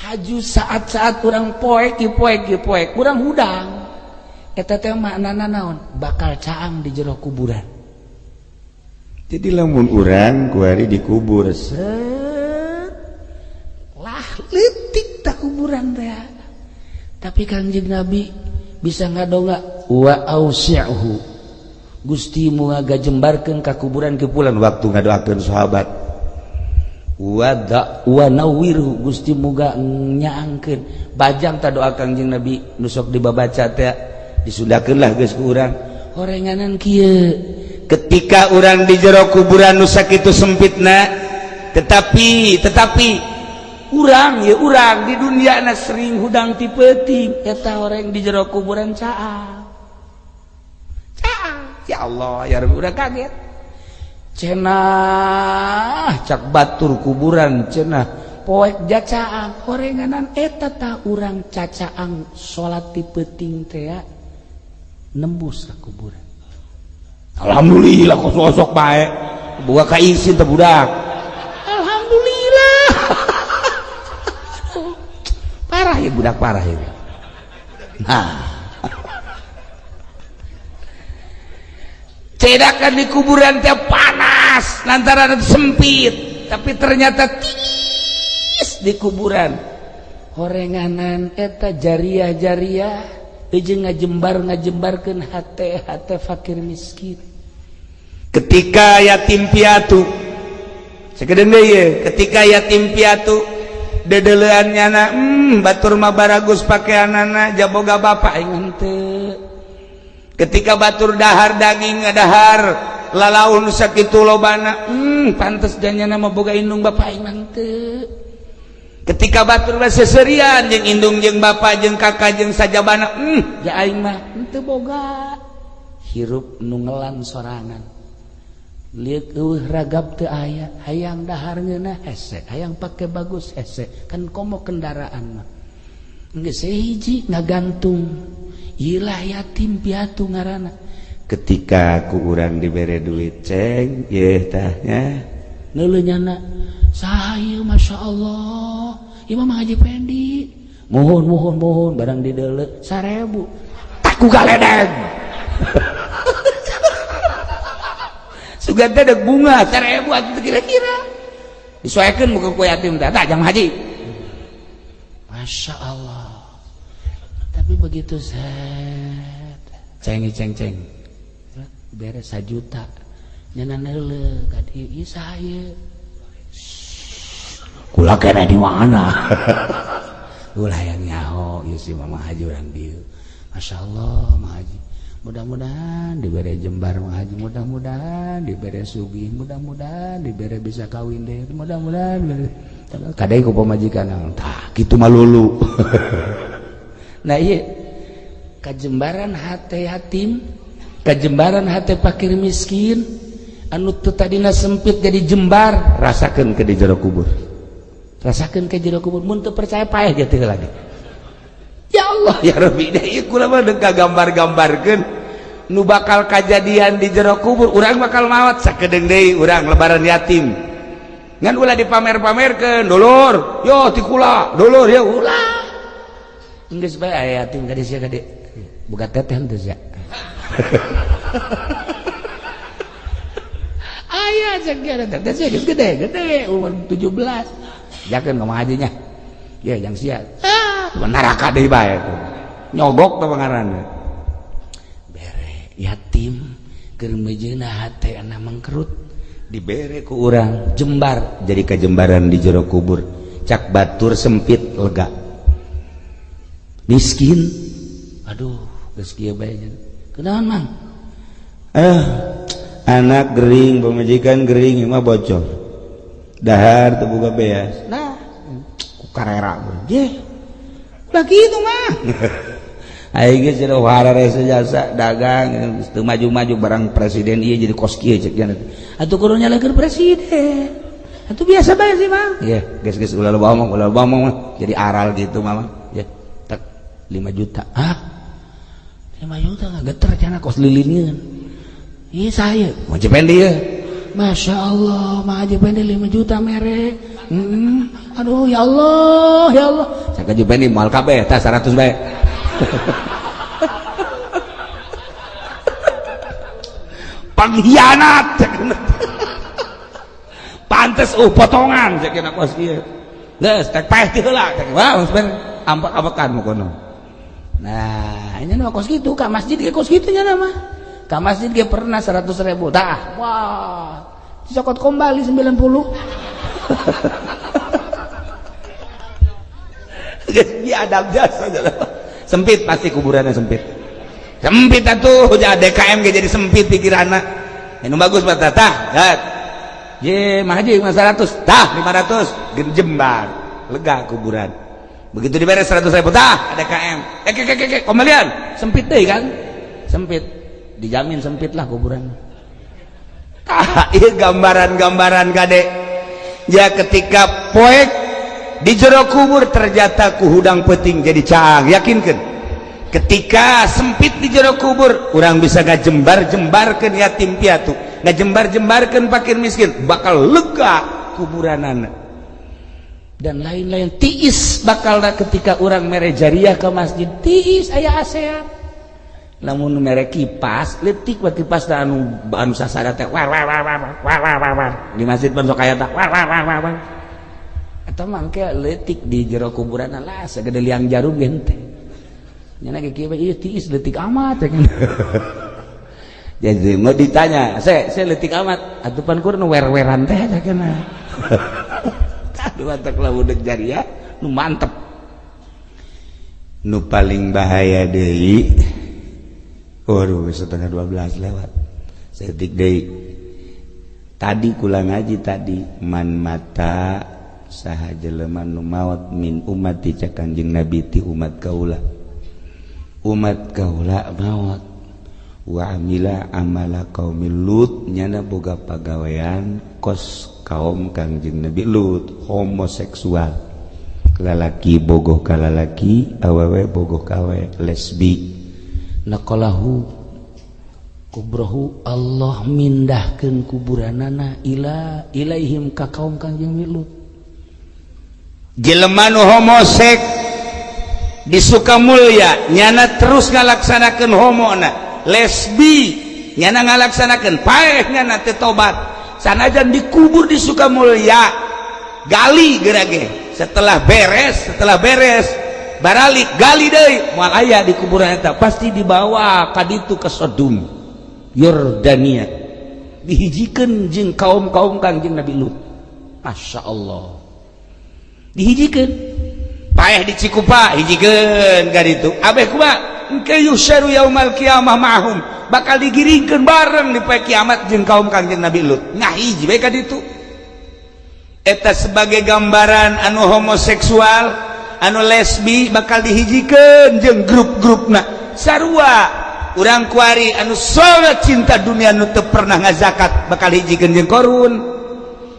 Haju saat-saat urang poek ieu poek ieu poek, urang hudang. Eta teh maknana naon? Bakal caang di jero kuburan. Jadi lamun urang kuari dikubur, set lah leutik tak kuburan teh. Tapi Kangjeng Nabi bisa ngadonga wa ausi'hu. Gusti muga gajembarkeun ka kuburan kepulan waktu ngadoakeun sahabat. Wa wa nawwirhu, Gusti muga nyaangkeun. Bajang ta doa Kangjeng Nabi nu sok dibabaca teh, disundakeun lah geus ku urang. Horenganan kieu. Ketika orang di jero kuburan nu sakitu sempitna, tetapi tetapi urang ya, urang di dunia na sering hudang ti peuting, eta orang di jero kuburan caang caang. Ya Allah ya Rabbi, udah kaget cenah, cak batur kuburan cenah poek jacaang. Horenganan eta ta urang cacaang salat ti peuting teh nembus ka kuburan. Alhamdulillah kok sosok baik buka kaisin teh budak. Alhamdulillah, parah ya budak, parah ya. Nah, cedakan di kuburan teh panas lantaran sempit, tapi ternyata tiis di kuburan. Horenganan eta jariah-jariah jeung ngajembar ngajembarkeun hate hate fakir miskin. Ketika yatim piatu sakedeung deui ye, ketika yatim piatu dedelean nyana, batur mah baragus pakeanana, jaboga bapak aing henteu. Ketika batur dahar daging, ngadahar lalaun sakitu lobana, pantes janyana mah boga indung bapak, aing henteu. Ketika batur mah seserian jeung indung jeung bapak jeung kakak jeung sajabana, ja aing mah henteu boga. Hirup nu ngelan sorangan, lieur eueuh ragap teu aya, hayang dahar ngeunah hese, hayang pake bagus hese, kan komo kendaraan mah geus hiji ngagantung. Ilah yatim piatu ngaranna. Ketika ku urang dibere duit, ceng yeuh tah nya. Neuleuh nyana, saha ieu? Masya Allah, ieu mah Haji Pendi. Mohon mohon mohon, barang dideuleu 1000 tak ku galedeg. Sugan teh deuk bunga 1000 atuh kira-kira disoekeun muka ku yatim teh tah jang haji. Masya Allah. Tapi begitu set ceng ceng ceng beres 1 juta, nyana neuleuh ka dieu, ieu saha ieu? Kula kena di mana? Ulah yang nyaho ieu si Mama Haji urang dieu. Masya Allah, Mama Haji, mudah-mudahan diberi jembar Mama Haji, mudah-mudahan diberi sugih, mudah-mudahan diberi bisa kawin deh, mudah-mudahan kadai ku pamajikan tah kitu malulu. Nah, iya kajembaran hate yatim, kajembaran hate fakir miskin anu teu tadina sempit jadi jembar. Rasakeun ke di jero kubur. Rasakeun ke jero kubur. Mun teu percaya, paeh gitu lagi. Ya Allah ya Rabbi, ieu kula mah deuk gambar-gambarkeun nu bakal kajadian di jero kubur. Urang bakal maot sakedeung deui, urang lebaran yatim ngan ulah dipamer-pamerkeun, dulur yo ti kula, dulur yo ulah. Geus bae aya yatim kade sia kade. Buka teteh henteu sia. Aya cek dia teteh sia geus gede, gede umur 17. Jakeun ka hajinya. Ya jang sia. Ah, neraka deui bae tuh. Nyogok teh pangaranna. Bere yatim keur mejeuna hate ana mangkerut dibere ku urang jembar jadi kajembaran di jero kubur. Cak batur sempit lega. Miskin. Aduh, geus kieu bae. Kunaon, Mang? Anak gering, pamajikan gering, imah bocor. Dahar teu boga beas. Nah, ku karera je. Ulah kitu mah. Aing geus cenah hararese jasa dagang geus teu maju-maju barang presiden ieu jadi kos kieu cek nya. Atuh kudu nyalahkeun presiden. Atuh biasa bae sih, Mang. Iya, geus-geus ulah loba omong, ulah loba omong mah. Jadi aral gitu mah. Ya, tek 5 juta. Hah? 5 juta ngageter cenah kos lilineun. Iya saya. Mau Jependi ya? Masya Allah, mah Jependi 5 juta mere. Aduh ya Allah, ya Allah. Saya ke Jependi moal kabeh tah 100 bae. Pengkhianat. Pantes potongan cek kena kos ieu. Geus tek paeh ti heula cek. Wah, geus ben ampak-ampakan mu kono. Nah, ini mah kos kitu ka masjid ge kos kitu nya mah. Ka masjid ge pernah 100.000. Tah, wah. Dicokot kembali 90. Geus biadab jasa sempit pasti kuburannya sempit. Sempit atuh DKM ge jadi sempit pikiranna. Anu bagus mah tah, lihat. Ye, mah haji 100, tah 500, jembar, lega kuburan. Begitu diberes 100.000 tah DKM. Kembalian, sempit deh kan? Sempit. Dijamin sempit lah kuburan. Tah, ieu gambaran-gambaran kade. Ya ketika poek di jero kubur ternyata ku hudang peuting jadi caang, yakinkeun. Ketika sempit di jero kubur, urang bisa ngajembar-jembarkeun yatim piatu, ngajembar-jembarkeun fakir miskin, bakal lega kuburanana. Dan lain-lain tiis bakal ketika urang mere jariah ke masjid, tiis aya ASEAN. Lamun mere kipas, leutik we kipas da anu anu sasada teh war war war war war war war. Di masjid pan sok aya tah war war war war. Atau mangke leutik di jero kuburan lah segede liang jarum ge henteu. Nya ge kieu ieu tiis leutik amat. Jadi mau ditanya, saya leutik amat, atuh pan kur nu wer-weran teh cenah. Aduh antak lamun deuk jariah nu mantep. Nu paling bahaya deui. Waduh, 11:30 lewat. Setik deui. Tadi kula ngaji tadi man mata saha jelema nu maot min ummati cak Kanjeng Nabi ti umat kaula. Umat kaula maot wa amila amala qaumil Lut nyana boga pagawean kos kaum Kangjeng Nabi Lut homoseksual. Lalaki bogoh ka lalaki, awewe bogoh ka awewe, lesbi. Naqalahu kubrohu Allah mindahkeun kuburanana ila ilaihim ka kaum Kangjeng Nabi Lut. Jelema nu homosek di Sukamulya nyana terus ngalaksanakeun homona, lesbi nyana ngalaksanakeun paeh nyana teu tobat. Sanajan dikubur di Sukamulya, gali gerage. Setelah beres baralik gali deui moal aya di kuburan eta, pasti dibawa ka ditu ke Sodom Yordania, dihijikeun jeung kaum-kaum Kangjeng Nabi Lut. Masya Allah, dihijikeun paeh di Cikupa hijikeun ka ditu. Abeh kumaha engke yusyaru yaumal qiyamah ma'hum, bakal digiringkeun bareng di poe kiamat jeung kaum Kangjeng Nabi Lut. Ngahiji bae ka ditu. Eta sebagai gambaran anu homoseksual, anu lesbi bakal dihijikeun jeung grup-grupna. Sarua urang kuari anu sangat cinta dunia nu teu pernah ngazakat bakal hijikeun jeung Korun.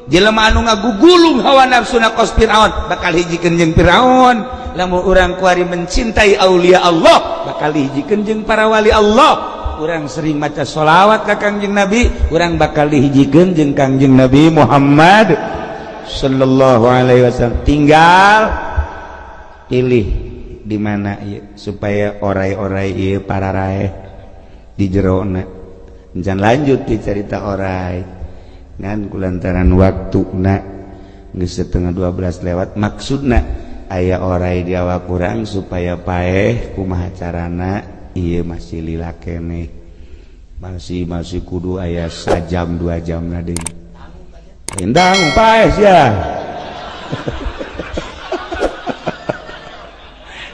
Jelema anu ngagugulung hawa nafsuna kos Firaun bakal hijikeun jeung Firaun. Lamun urang kuari mencintai aulia Allah bakal dihijikeun jeung para wali Allah. Urang sering maca sholawat ka Kangjeng Nabi, urang bakal dihijikeun jeung Kangjeng Nabi Muhammad sallallahu alaihi wasallam. Tinggal pilih Di mana ieu supaya orai-orai ieu pararaeh di jerona. Jangan lanjut di cerita orai ngan kulantaran waktuna geus 11.30 lewat. Maksudna aya orai di awak kurang supaya paeh kumaha carana ieu masih lila keneh, masih masih kudu aya sajam 2 jam na deui. Endang paeh sia.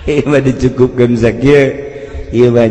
Ieu mah dicukupkeun sakieu ieu mah.